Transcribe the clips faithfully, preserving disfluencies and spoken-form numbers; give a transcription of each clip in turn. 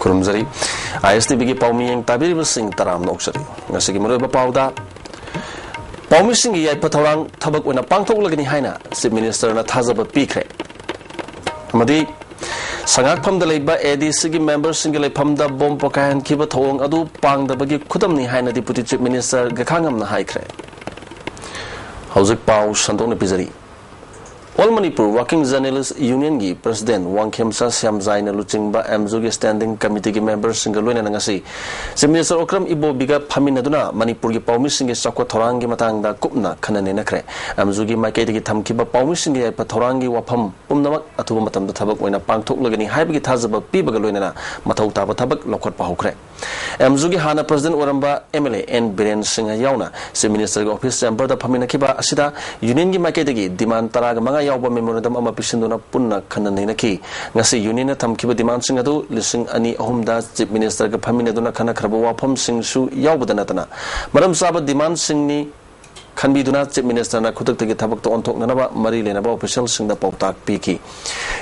ꯈꯨꯔꯨꯝꯖꯔꯤ꯫ ISTVꯒꯤ ꯄꯥꯎꯃꯤꯌꯦꯡ ꯇꯥꯕꯤꯔꯤꯕꯁꯤꯡ ꯇꯔꯥꯝꯅ ꯑꯣꯛꯆꯔꯤ꯫ ꯉꯁꯤꯒꯤ ꯃꯔꯨꯑꯣꯏꯕ ꯄꯥꯎꯗ, ꯄꯥꯎꯃꯤꯁꯤꯡꯒꯤ ꯌꯥꯏꯐ ꯊꯧꯔꯥꯡ ꯊꯕꯛ ꯑꯣꯏꯅ ꯄꯥꯡꯊꯣꯛꯂꯒꯅꯤ ꯍꯥꯏꯅ Chief Ministerꯅ ꯊꯥꯖꯕ ꯄꯤꯈ꯭ꯔꯦ꯫ ꯑꯃꯗꯤ ꯁꯉꯥꯛꯐꯝꯗ ꯂꯩꯕ ADCꯒꯤ memberꯁꯤꯡꯒꯤ ꯂꯩꯐꯝꯗ ꯕꯣꯝ ꯄꯣꯈꯥꯏꯍꯟꯈꯤꯕ ꯊꯧꯑꯣꯡ ꯑꯗꯨ ꯄꯥꯡꯗꯕꯒꯤ ꯈꯨꯗꯝꯅꯤ ꯍꯥꯏꯅ Deputy Chief Minister ꯒꯈꯥꯉꯝꯅ ꯍꯥꯏꯈ꯭ꯔꯦ꯫ ꯍꯧꯖꯤꯛ ꯄꯥꯎ ꯁꯟꯗꯣꯛꯅ ꯄꯤꯖꯔꯤ꯫ All Manipur Working Journalist Unionꯒꯤ President Wangkhemcha ꯁ꯭ꯌꯥꯝꯖꯥꯏꯅ ꯂꯨꯆꯤꯡꯕ MJUꯒꯤ Standing Committeeꯒꯤ memberꯁꯤꯡꯒ ꯂꯣꯏꯅꯅ ꯉꯁꯤ Chief Minister ꯑꯣꯀ꯭ꯔꯝ ꯏꯕꯣꯕꯤꯒ ꯐꯝꯃꯤꯟꯅꯗꯨꯅ ꯃꯅꯤꯄꯨꯔꯒꯤ ꯄꯥꯎꯃꯤꯁꯤꯡꯒꯤ ꯆꯥꯎꯈꯠ ꯊꯧꯔꯥꯡꯒꯤ ꯃꯇꯥꯡꯗ ꯀꯨꯞꯅ ꯈꯟꯅ ꯅꯩꯅꯈ꯭ꯔꯦ꯫ MJUꯒꯤ ꯃꯥꯏꯀꯩꯗꯒꯤ ꯊꯝꯈꯤꯕ ꯄꯥꯎꯃꯤꯁꯤꯡꯒꯤ ꯌꯥꯏꯐ ꯊꯧꯔꯥꯡꯒꯤ ꯋꯥꯐꯝ ꯄꯨꯝꯅꯃꯛ ꯑꯊꯨꯕ ꯃꯇꯝꯗ ꯊꯕꯛ ꯑꯣꯏꯅ ꯄꯥꯡꯊꯣꯛꯂꯒꯅꯤ ꯍꯥꯏꯕꯒꯤ ꯊꯥꯖꯕ ꯄꯤꯕꯒ ꯂꯣꯏꯅꯅ ꯃꯊꯧ ꯇꯥꯕ ꯊꯕꯛ ꯂꯧꯈꯠꯄ ꯍꯧꯈ꯭ꯔꯦ꯫ MJUꯒꯤ ꯍꯥꯟꯅ President ꯑꯣꯏꯔꯝꯕ MLA N ꯕꯤꯔꯦꯟ ꯁꯤꯡꯍ ꯌꯥꯎꯅ Chief Ministerꯒꯤ office chamberꯗ ꯐꯝꯃꯤꯟꯅꯈꯤꯕ ꯑꯁꯤꯗ Unionꯒꯤ ꯃꯥꯏꯀꯩꯗꯒꯤ demand ꯇꯔꯥꯒ ꯃꯉꯥ ꯌꯥꯎꯕ memorandum ꯑꯃ ꯄꯤꯁꯤꯟꯗꯨꯅ ꯄꯨꯟꯅ ꯈꯟꯅ ꯅꯩꯅꯈꯤ꯫ ꯉꯁꯤ Unionꯅ ꯊꯝꯈꯤꯕ demandꯁꯤꯡ ꯑꯗꯨ ꯂꯤꯁꯤꯡ ꯑꯅꯤ ꯑꯍꯨꯝꯗ Chief Ministerꯒ ꯐꯝꯃꯤꯟꯅꯗꯨꯅ ꯈꯟꯅꯈ꯭ꯔꯕ ꯋꯥꯐꯝꯁꯤꯡꯁꯨ ꯌꯥꯎꯕꯗ ꯅꯠꯇꯅ ꯃꯔꯝ ꯆꯥꯕ demandꯁꯤꯡꯅꯤ ꯈꯟꯕꯤꯗꯨꯅ Chief Ministerꯅ ꯈꯨꯗꯛꯇꯒꯤ ꯊꯕꯛꯇ ꯑꯣꯟꯊꯣꯛꯅꯅꯕ ꯃꯔꯤ ꯂꯩꯅꯕ officialꯁꯤꯡꯗ ꯄꯥꯎꯇꯥꯛ ꯄꯤꯈꯤ꯫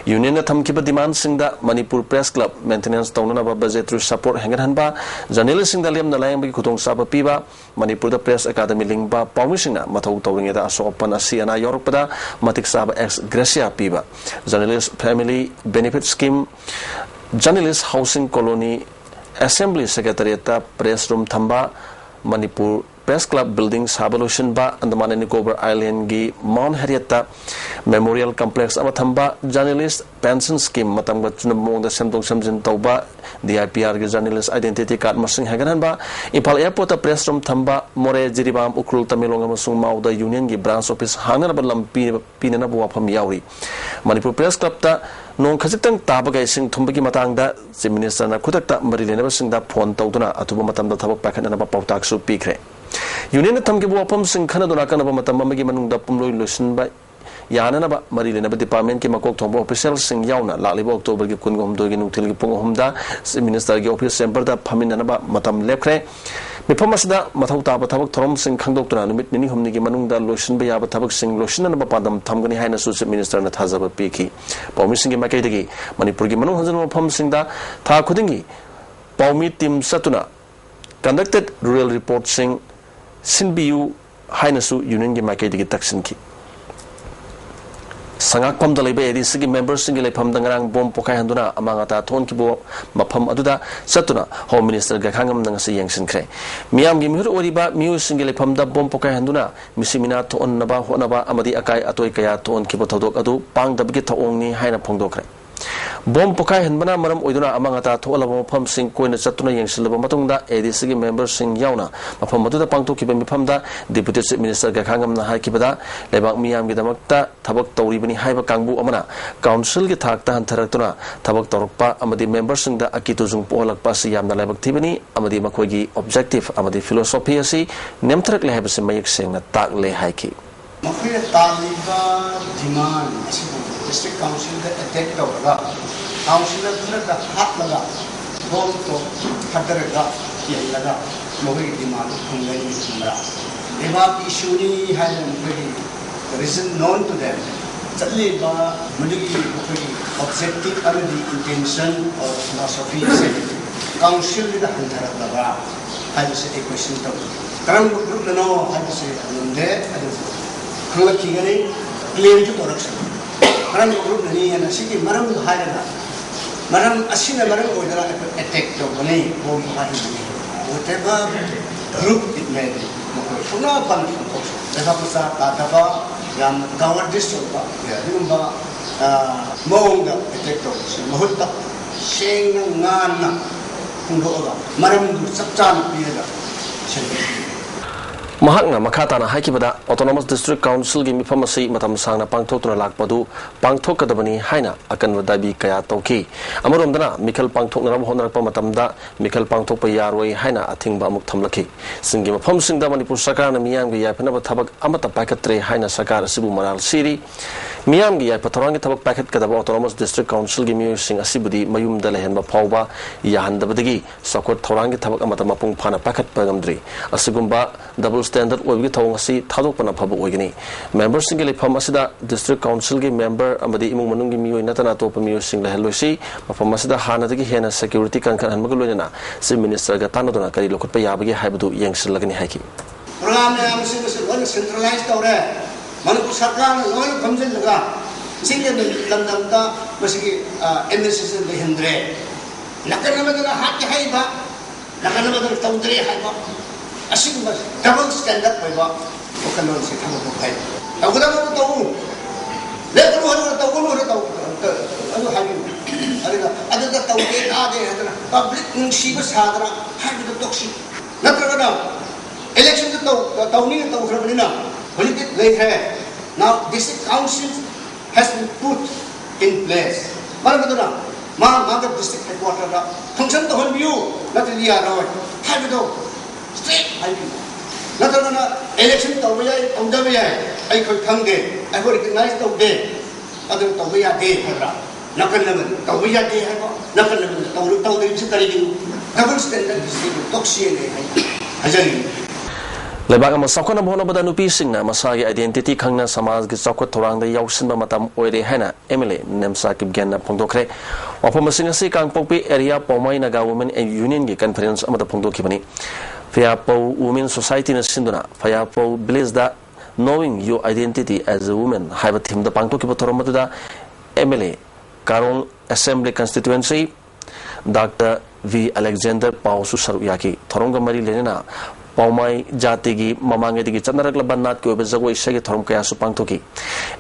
Unionꯅ ꯊꯝꯈꯤꯕ demandꯁꯤꯡꯗ ꯃꯅꯤꯄꯨꯔ Press Club maintenance ꯇꯧꯅꯅꯕ budgetary support ꯍꯦꯟꯒꯠꯍꯟꯕ, journalistꯁꯤꯡꯗ ꯂꯦꯝꯅ ꯂꯥꯌꯦꯡꯕꯒꯤ ꯈꯨꯗꯣꯡꯆꯥꯕ ꯄꯤꯕ, ꯃꯅꯤꯄꯨꯔꯗ Press Academy ꯂꯤꯡꯕ, ꯄꯥꯎꯃꯤꯁꯤꯡꯅ ꯃꯊꯧ ꯇꯧꯔꯤꯉꯩꯗ ꯑꯁꯣꯛ ꯑꯄꯟ ꯑꯁꯤ ꯑꯅꯥ ꯌꯥꯎꯔꯛꯄꯗ ꯃꯇꯤꯛ ꯆꯥꯕ ex gratia ꯄꯤꯕ, Journalist Family Benefit Scheme, Journalist Housing Colony, Assembly Secretariatꯇ press room ꯊꯝꯕ, ꯃꯅꯤꯄꯨꯔ Press Club building ꯁꯥꯕ ꯂꯣꯏꯁꯤꯟꯕ, Andaman and Nicobar Islandꯒꯤ Mount Harrietꯇ memorial complex ꯑꯃ ꯊꯝꯕ, journalist pension scheme ꯃꯇꯝꯒ ꯆꯨꯅꯕ ꯃꯑꯣꯡꯗ ꯁꯦꯝꯗꯣꯛ ꯁꯦꯝꯖꯤꯟ ꯇꯧꯕ, DIPRꯒꯤ journalist identity card ꯃꯁꯤꯡ ꯍꯦꯟꯒꯠꯍꯟꯕ, ꯏꯝꯐꯥꯜ airportꯇ press room ꯊꯝꯕ, ꯃꯣꯔꯦ, ꯖꯤꯔꯤꯕꯥꯝ, ꯎꯈ꯭ꯔꯨꯜ, ꯇꯃꯦꯡꯂꯣꯡ ꯑꯃꯁꯨꯡ ꯃꯥꯎꯗ Unionꯒꯤ branch office ꯍꯥꯡꯅꯅꯕ ꯂꯝ ꯄꯤ-, ꯄꯤꯅꯅꯕ ꯋꯥꯐꯝ ꯌꯥꯎꯔꯤ꯫ ꯃꯅꯤꯄꯨꯔ Press Clubꯇ ꯅꯣꯡ ꯈꯖꯤꯛꯇꯪ ꯇꯥꯕꯒ ꯏꯁꯤꯡ ꯊꯨꯝꯕꯒꯤ ꯃꯇꯥꯡꯗ Chief Ministerꯅ ꯈꯨꯗꯛꯇ ꯃꯔꯤ ꯂꯩꯅꯕꯁꯤꯡꯗ phone ꯇꯧꯗꯨꯅ ꯑꯊꯨꯕ ꯃꯇꯝꯗ ꯊꯕꯛ ꯄꯥꯏꯈꯠꯅꯅꯕ ꯄꯥꯎꯇꯥꯛꯁꯨ ꯄꯤꯈ꯭ꯔꯦ꯫ Unionꯅ ꯊꯝꯈꯤꯕ ꯋꯥꯐꯝꯁꯤꯡ ꯈꯟꯅꯗꯨꯅ ꯑꯀꯛꯅꯕ ꯃꯇꯝ ꯑꯃꯒꯤ ꯃꯅꯨꯡꯗ ꯄꯨꯝꯂꯣꯏ ꯂꯣꯏꯁꯤꯟꯕ ꯌꯥꯅꯅꯕ ꯃꯔꯤ ꯂꯩꯅꯕ departmentꯀꯤ ꯃꯀꯣꯛ ꯊꯣꯡꯕ officialꯁꯤꯡ ꯌꯥꯎꯅ ꯂꯥꯛꯂꯤꯕ Octoberꯒꯤ ꯀꯨꯟꯒ ꯍꯨꯝꯗꯣꯏꯒꯤ ꯅꯨꯡꯊꯤꯜꯒꯤ ꯄꯨꯡ ꯑꯍꯨꯝꯗ Chief Ministerꯒꯤ office chamberꯗ ꯐꯝꯃꯤꯟꯅꯅꯕ ꯃꯇꯝ ꯂꯦꯞꯈ꯭ꯔꯦ꯫ ꯃꯤꯐꯝ ꯑꯁꯤꯗ ꯃꯊꯧ ꯇꯥꯕ ꯊꯕꯛ ꯊꯧꯔꯝꯁꯤꯡ ꯈꯪꯗꯣꯛꯇꯨꯅ ꯅꯨꯃꯤꯠ ꯅꯤꯅꯤ ꯍꯨꯝꯅꯤꯒꯤ ꯃꯅꯨꯡꯗ ꯂꯣꯏꯁꯤꯟꯕ ꯌꯥꯕ ꯊꯕꯛꯁꯤꯡ ꯂꯣꯏꯁꯤꯟꯅꯅꯕ ꯄꯥꯟꯗꯝ ꯊꯝꯒꯅꯤ ꯍꯥꯏꯅꯁꯨ Chief Minister ꯅ ꯊꯥꯖꯕ ꯄꯤꯈꯤ꯫ ꯄꯥꯎꯃꯤꯁꯤꯡꯒꯤ ꯃꯥꯏꯀꯩꯗꯒꯤ ꯃꯅꯤꯄꯨꯔꯒꯤ ꯃꯅꯨꯡ ꯍꯟꯖꯤꯟꯕ ꯃꯐꯝꯁꯤꯡꯗ ꯊꯥ ꯈꯨꯗꯤꯡꯒꯤ ꯄꯥꯎꯃꯤ team ꯆꯠꯇꯨꯅ conducted rural reportꯁꯤꯡ ꯁꯤꯟꯕꯤꯌꯨ ꯍꯥꯏꯅꯁꯨ Union ꯒꯤ ꯃꯥꯏꯀꯩꯗꯒꯤ ꯇꯛꯁꯤꯟꯈꯤ꯫ ꯁꯉꯥꯛꯐꯝꯗ ꯂꯩꯕ A D C ꯒꯤ member ꯁꯤꯡꯒꯤ ꯂꯩꯐꯝꯗ ꯉꯔꯥꯡ bomb ꯄꯣꯈꯥꯏꯍꯟꯗꯨꯅ ꯑꯃꯥꯡ ꯑꯇꯥ ꯊꯣꯛꯍꯟꯈꯤꯕ ꯃꯐꯝ ꯑꯗꯨꯗ ꯆꯠꯇꯨꯅ Home Minister ꯒꯈꯥꯉꯝꯅ ꯉꯁꯤ ꯌꯦꯡꯁꯤꯟꯈ꯭ꯔꯦ꯫ ꯃꯤꯌꯥꯝꯒꯤ ꯃꯤꯍꯨꯠ ꯑꯣꯏꯔꯤꯕ ꯃꯤꯑꯣꯏꯁꯤꯡꯒꯤ ꯂꯩꯐꯝꯗ bomb ꯄꯣꯈꯥꯏꯍꯟꯗꯨꯅ ꯃꯤꯁꯤ ꯃꯤꯅꯥ ꯊꯣꯛꯍꯟꯅꯕ ꯍꯣꯠꯅꯕ ꯑꯃꯗꯤ ꯑꯀꯥꯏ ꯑꯇꯣꯏ ꯀꯌꯥ ꯊꯣꯛꯍꯟꯈꯤꯕ ꯊꯧꯗꯣꯛ ꯑꯗꯨ ꯄꯥꯡꯗꯕꯒꯤ ꯊꯧꯑꯣꯡꯅꯤ ꯍꯥꯏꯅ ꯐꯣꯡꯗꯣꯛꯈ꯭ꯔꯦ꯫ Bomb ꯄꯣꯈꯥꯏꯍꯟꯕꯅ ꯃꯔꯝ ꯑꯣꯏꯗꯨꯅ ꯑꯃꯥꯡ ꯑꯇꯥ ꯊꯣꯛꯍꯜꯂꯕ ꯃꯐꯝꯁꯤꯡ ꯀꯣꯏꯅ ꯆꯠꯇꯨꯅ ꯌꯦꯡꯁꯤꯜꯂꯕ ꯃꯇꯨꯡꯗ, A D C ꯒꯤ member ꯁꯤꯡ ꯌꯥꯎꯅ ꯃꯐꯝ ꯑꯗꯨꯗ ꯄꯥꯡꯊꯣꯛꯈꯤꯕ ꯃꯤꯐꯝꯗ Deputy Chief Minister ꯒꯈꯥꯉꯝꯅ ꯍꯥꯏꯈꯤꯕꯗ, ꯂꯩꯕꯥꯛ ꯃꯤꯌꯥꯝꯒꯤꯗꯃꯛꯇ ꯊꯕꯛ ꯇꯧꯔꯤꯕꯅꯤ ꯍꯥꯏꯕ ꯀꯥꯡꯕꯨ ꯑꯃꯅ council ꯒꯤ ꯊꯥꯛꯇ ꯍꯟꯊꯔꯛꯇꯨꯅ ꯊꯕꯛ ꯇꯧꯔꯛꯄ ꯑꯃꯗꯤ member ꯁꯤꯡꯗ ꯑꯀꯤ ꯇꯨꯖꯨꯡ ꯄꯣꯛꯍꯜꯂꯛꯄ ꯑꯁꯤ ꯌꯥꯝꯅ ꯂꯥꯏꯕꯛ ꯊꯤꯕꯅꯤ ꯑꯃꯗꯤ ꯃꯈꯣꯏꯒꯤ objective ꯑꯃꯗꯤ philosophy ꯑꯁꯤ ꯅꯦꯝꯊꯔꯛꯂꯦ ꯍꯥꯏꯕꯁꯤ ꯃꯌꯦꯛ ꯁꯦꯡꯅ ꯇꯥꯛꯂꯦ ꯍꯥꯏꯈꯤ꯫ ꯃꯈꯣꯏꯅ ꯇꯥꯜꯂꯤꯕ demand ꯑꯁꯤꯕꯨ district council ꯗ attack ꯇꯧꯔꯒ, council ꯗ ꯈꯔꯗ ꯍꯥꯠꯂꯒ, bomb ꯇꯣ ꯊꯥꯗꯔꯒ, ꯀꯤꯍꯜꯂꯒ ꯃꯈꯣꯏꯒꯤ demand ꯐꯪꯒꯅꯤ ꯈꯟꯕ꯭ꯔꯥ? ꯂꯩꯕꯥꯛꯀꯤ issue ꯅꯤ ꯍꯥꯏꯗꯅ ꯃꯈꯣꯏꯒꯤ reason known to them꯫ ꯆꯠꯂꯤꯕ ꯃꯗꯨꯒꯤ ꯃꯈꯣꯏꯒꯤ objective ꯑꯃꯗꯤ intention or philosophy ꯑꯁꯤ council ꯗ ꯍꯟꯊꯔꯛꯂꯕ꯭ꯔꯥ ꯍꯥꯏꯕꯁꯤ ꯑꯩ question ꯇꯧꯏ꯫ ꯀꯔꯝꯕ group ꯅꯅꯣ ꯍꯥꯏꯕꯁꯤ ꯉꯝꯗꯦ, ꯑꯗꯨꯕꯨ ꯈꯪꯂꯛꯈꯤꯒꯅꯤ꯫ Claim ꯁꯨ ꯇꯧꯔꯛꯁꯅꯨ꯫ ꯀꯔꯝꯕ group ꯅꯅꯤ ꯍꯥꯏꯅ ꯁꯤꯒꯤ ꯃꯔꯝꯗꯨ ꯍꯥꯏꯔꯒ, ꯃꯔꯝ ꯑꯁꯤꯅ ꯃꯔꯝ ꯑꯣꯏꯗꯅ ꯑꯩꯈꯣꯏ attack ꯇꯧꯒꯅꯤ, bomb ꯄꯣꯈꯥꯏꯍꯟꯒꯅꯤ꯫ Whatever group it may be, ꯃꯈꯣꯏ ꯊꯧꯅꯥ ꯐꯅ ꯄꯥꯡꯊꯣꯛꯁꯅꯨ꯫ ꯂꯩꯕꯥꯛ ꯃꯆꯥ ꯇꯥꯗꯕ, ꯌꯥꯝꯅ cowardice ꯑꯣꯏꯕ ꯑꯗꯨꯒꯨꯝꯕ, ꯑ, ꯃꯑꯣꯡꯗ attack ꯇꯧꯕꯁꯤ ꯃꯍꯨꯠꯇ ꯁꯦꯡꯅ ꯉꯥꯟꯅ ꯐꯣꯡꯗꯣꯛꯑꯒ ꯃꯔꯝꯗꯨ ꯆꯞ ꯆꯥꯅ ꯄꯤꯔꯒ ꯁꯦꯝꯗꯣꯛꯄꯤꯌꯨ꯫ ꯃꯍꯥꯛꯅ ꯃꯈꯥ ꯇꯥꯅ ꯍꯥꯏꯈꯤꯕꯗ, Autonomous District Council ꯒꯤ ꯃꯤꯐꯝ ꯑꯁꯤ ꯃꯇꯝ ꯁꯥꯡꯅ ꯄꯥꯡꯊꯣꯛꯇꯨꯅ ꯂꯥꯛꯄꯗꯨ ꯄꯥꯡꯊꯣꯛꯀꯗꯕꯅꯤ ꯍꯥꯏꯅ ꯑꯀꯟꯕ ꯗꯥꯕꯤ ꯀꯌꯥ ꯇꯧꯈꯤ꯫ ꯑꯃꯔꯣꯝꯗꯅ, ꯃꯤꯈꯜ ꯄꯥꯡꯊꯣꯛꯅꯅꯕ ꯍꯣꯠꯅꯔꯛꯄ ꯃꯇꯝꯗ ꯃꯤꯈꯜ ꯄꯥꯡꯊꯣꯛꯄ ꯌꯥꯔꯣꯏ ꯍꯥꯏꯅ ꯑꯊꯤꯡꯕ ꯑꯃꯨꯛ ꯊꯝꯂꯛꯈꯤ꯫ ꯆꯤꯡꯒꯤ ꯃꯐꯝꯁꯤꯡꯗ ꯃꯅꯤꯄꯨꯔ ꯁꯔꯀꯥꯔꯅ ꯃꯤꯌꯥꯝꯒꯤ ꯌꯥꯏꯐꯅꯕ ꯊꯕꯛ ꯑꯃꯠꯇ ꯄꯥꯏꯈꯠꯇ꯭ꯔꯦ ꯍꯥꯏꯅ ꯁꯔꯀꯥꯔ ꯑꯁꯤꯕꯨ ꯃꯔꯥꯜ ꯁꯤꯔꯤ꯫ ꯃꯤꯌꯥꯝꯒꯤ ꯌꯥꯏꯐ ꯊꯧꯔꯥꯡꯒꯤ ꯊꯕꯛ ꯄꯥꯏꯈꯠꯀꯗꯕ Autonomous District Councilꯒꯤ ꯃꯤꯑꯣꯏꯁꯤꯡ ꯑꯁꯤꯕꯨꯗꯤ ꯃꯌꯨꯝꯗ ꯂꯩꯍꯟꯕ ꯐꯥꯎꯕ ꯌꯥꯍꯟꯗꯕꯗꯒꯤ ꯆꯥꯎꯈꯠ ꯊꯧꯔꯥꯡꯒꯤ ꯊꯕꯛ ꯑꯃꯠꯇ ꯃꯄꯨꯡ ꯐꯥꯅ ꯄꯥꯏꯈꯠꯄ ꯉꯝꯗ꯭ꯔꯤ꯫ ꯑꯁꯤꯒꯨꯝꯕ double standard ꯑꯣꯏꯕꯒꯤ ꯊꯧꯑꯣꯡ ꯑꯁꯤ ꯊꯥꯗꯣꯛꯄꯅ ꯐꯕ ꯑꯣꯏꯒꯅꯤ꯫ ꯃꯦꯝꯕꯔꯁꯤꯡꯒꯤ ꯂꯩꯐꯝ ꯑꯁꯤꯗ District Councilꯒꯤ ꯃꯦꯝꯕꯔ ꯑꯃꯗꯤ ꯏꯃꯨꯡ ꯃꯅꯨꯡꯒꯤ ꯃꯤꯑꯣꯏ ꯅꯠꯇꯅ ꯑꯇꯣꯞꯄ ꯃꯤꯑꯣꯏꯁꯤꯡ ꯂꯩꯍꯜꯂꯣꯏꯁꯤ꯫ ꯃꯐꯝ ꯑꯁꯤꯗ ꯍꯥꯟꯅꯗꯒꯤ ꯍꯦꯟꯅ security ꯀꯟꯈꯠꯍꯟꯕꯒ ꯂꯣꯏꯅꯅ Chief Ministerꯒ ꯇꯥꯟꯅꯗꯨꯅ ꯀꯔꯤ ꯂꯧꯈꯠꯄ ꯌꯥꯕꯒꯦ ꯍꯥꯏꯕꯗꯨ ꯌꯦꯡꯁꯤꯜꯂꯒꯅꯤ ꯍꯥꯏꯈꯤ꯫ ꯄ꯭ꯔꯣꯒ꯭ꯔꯥꯝ ꯃꯌꯥꯝꯁꯤꯡ ꯑꯁꯤ ꯂꯣꯏꯅ centralize ꯇꯧꯔꯦ꯫ ꯃꯅꯤꯄꯨꯔ ꯁꯔꯀꯥꯔꯅ ꯂꯣꯏꯅ ꯈꯣꯝꯖꯤꯜꯂꯒ ꯆꯤꯡꯒꯤ ꯂꯝꯗꯝꯗ ꯃꯁꯤꯒꯤ, ꯑ, administration ꯂꯩꯍꯟꯗ꯭ꯔꯦ꯫ ꯅꯥꯀꯟ ꯑꯃꯗꯅ ꯍꯥꯠꯀꯦ ꯍꯥꯏꯕ, ꯅꯥꯀꯟ ꯑꯃꯗꯅ ꯇꯧꯗ꯭ꯔꯦ ꯍꯥꯏꯕ, ꯑꯁꯤꯒꯨꯝꯕ double standard ꯑꯣꯏꯕ ꯋꯥꯈꯜꯂꯣꯟꯁꯤ ꯊꯝꯕ ꯐꯩ꯫ ꯇꯧꯒꯗꯕꯗꯨ ꯇꯧꯎ, ꯂꯦꯞꯀꯅꯨ ꯍꯥꯏꯔꯒ ꯇꯧꯒꯅꯨ ꯍꯥꯏꯔꯒ ꯇꯧ-, ꯑꯗꯨ ꯍꯥꯏꯕꯤꯌꯨ꯫ ꯑꯗꯨꯒ ꯑꯗꯨꯗ ꯇꯧꯗꯦ ꯇꯥꯗꯦ ꯍꯥꯏꯗꯅ public ꯅꯨꯡꯁꯤꯕ ꯁꯥꯗꯅ ꯍꯥꯏꯕꯗꯨ ꯇꯣꯛꯁꯤ꯫ ꯅꯠꯇ꯭ꯔꯒꯅ electionꯗꯨ ꯇꯧ-, ꯇꯧꯅꯤꯅ ꯇꯧꯈ꯭ꯔꯕꯅꯤꯅ ꯍꯧꯖꯤꯛꯇꯤ ꯂꯩꯈ꯭ꯔꯦ꯫ Now district council has been put in place. ꯃꯔꯝ ꯑꯗꯨꯅ ꯃꯥ ꯃꯥꯒ district headquarterꯗ function ꯇꯧꯍꯟꯕꯤꯌꯨ, ꯅꯠꯇ꯭ꯔꯗꯤ ꯌꯥꯔꯣꯏ ꯍꯥꯏꯕꯗꯣ straight ꯍꯥꯏꯕꯤꯌꯨ꯫ ꯅꯠꯇ꯭ꯔꯒꯅ election ꯇꯧꯕ ꯌꯥꯏ, ꯇꯧꯗꯕ ꯌꯥꯏ, ꯑꯩꯈꯣꯏ ꯈꯪꯗꯦ, ꯑꯩꯈꯣꯏ recognize ꯇꯧꯗꯦ, ꯑꯗꯨ ꯇꯧꯕ ꯌꯥꯗꯦ ꯍꯥꯏꯕ꯭ꯔꯥ? ꯅꯥꯀꯟ ꯑꯃꯗ ꯇꯧꯕ ꯌꯥꯗꯦ ꯍꯥꯏꯕ, ꯅꯥꯀꯟ ꯑꯃꯗ ꯇꯧꯔ-, ꯇꯧꯗ꯭ꯔꯤꯕꯁꯤ ꯀꯔꯤꯒꯤꯅꯣ? Double standard ꯁꯤꯕꯨ ꯇꯣꯛꯁꯤꯅꯦ ꯍꯥꯏ-, ꯍꯥꯏꯖꯅꯤꯡꯉꯤ꯫ ꯂꯩꯕꯥꯛ ꯑꯃ ꯆꯥꯎꯈꯠꯅꯕ ꯍꯣꯠꯅꯕꯗ ꯅꯨꯄꯤꯁꯤꯡꯅ ꯃꯁꯥꯒꯤ identity ꯈꯪꯅ ꯁꯃꯥꯖꯒꯤ ꯆꯥꯎꯈꯠ ꯊꯧꯔꯥꯡꯗ ꯌꯥꯎꯁꯤꯟꯕ ꯃꯇꯝ ꯑꯣꯏꯔꯦ ꯍꯥꯏꯅ MLA ꯅꯦꯝꯆꯥ ꯀꯤꯞꯒꯦꯟꯅ ꯐꯣꯡꯗꯣꯛꯈ꯭ꯔꯦ꯫ ꯋꯥꯐꯝ ꯑꯁꯤꯡ ꯑꯁꯤ ꯀꯥꯡꯄꯣꯛꯄꯤ Area Paumai Naga Women Unionꯒꯤ conference ꯑꯃꯗ ꯐꯣꯡꯗꯣꯛꯈꯤꯕꯅꯤ꯫ ꯐꯌꯥꯄꯧ Women Societyꯅ ꯁꯤꯟꯗꯨꯅ ꯐꯌꯥꯄꯧ villageꯗ Knowing Your Identity as a Woman ꯍꯥꯏꯕ themeꯗ ꯄꯥꯡꯊꯣꯛꯈꯤꯕ ꯊꯧꯔꯝ ꯑꯗꯨꯗ MLA ꯀꯥꯔꯣꯡ Assembly Constituency Doctor V Alexander Paoꯁꯨ ꯁꯔꯨꯛ ꯌꯥꯈꯤ꯫ ꯊꯧꯔꯝꯒ ꯃꯔꯤ ꯂꯩꯅꯅ ꯄꯥꯎꯃꯥꯏ ꯖꯥꯇꯤꯒꯤ ꯃꯃꯥꯡꯉꯩꯗꯒꯤ ꯆꯠꯅꯔꯛꯂꯕ ꯅꯥꯠꯀꯤ ꯑꯣꯏꯕ ꯖꯒꯣꯏ ꯏꯁꯩꯒꯤ ꯊꯧꯔꯝ ꯀꯌꯥꯁꯨ ꯄꯥꯡꯊꯣꯛꯈꯤ꯫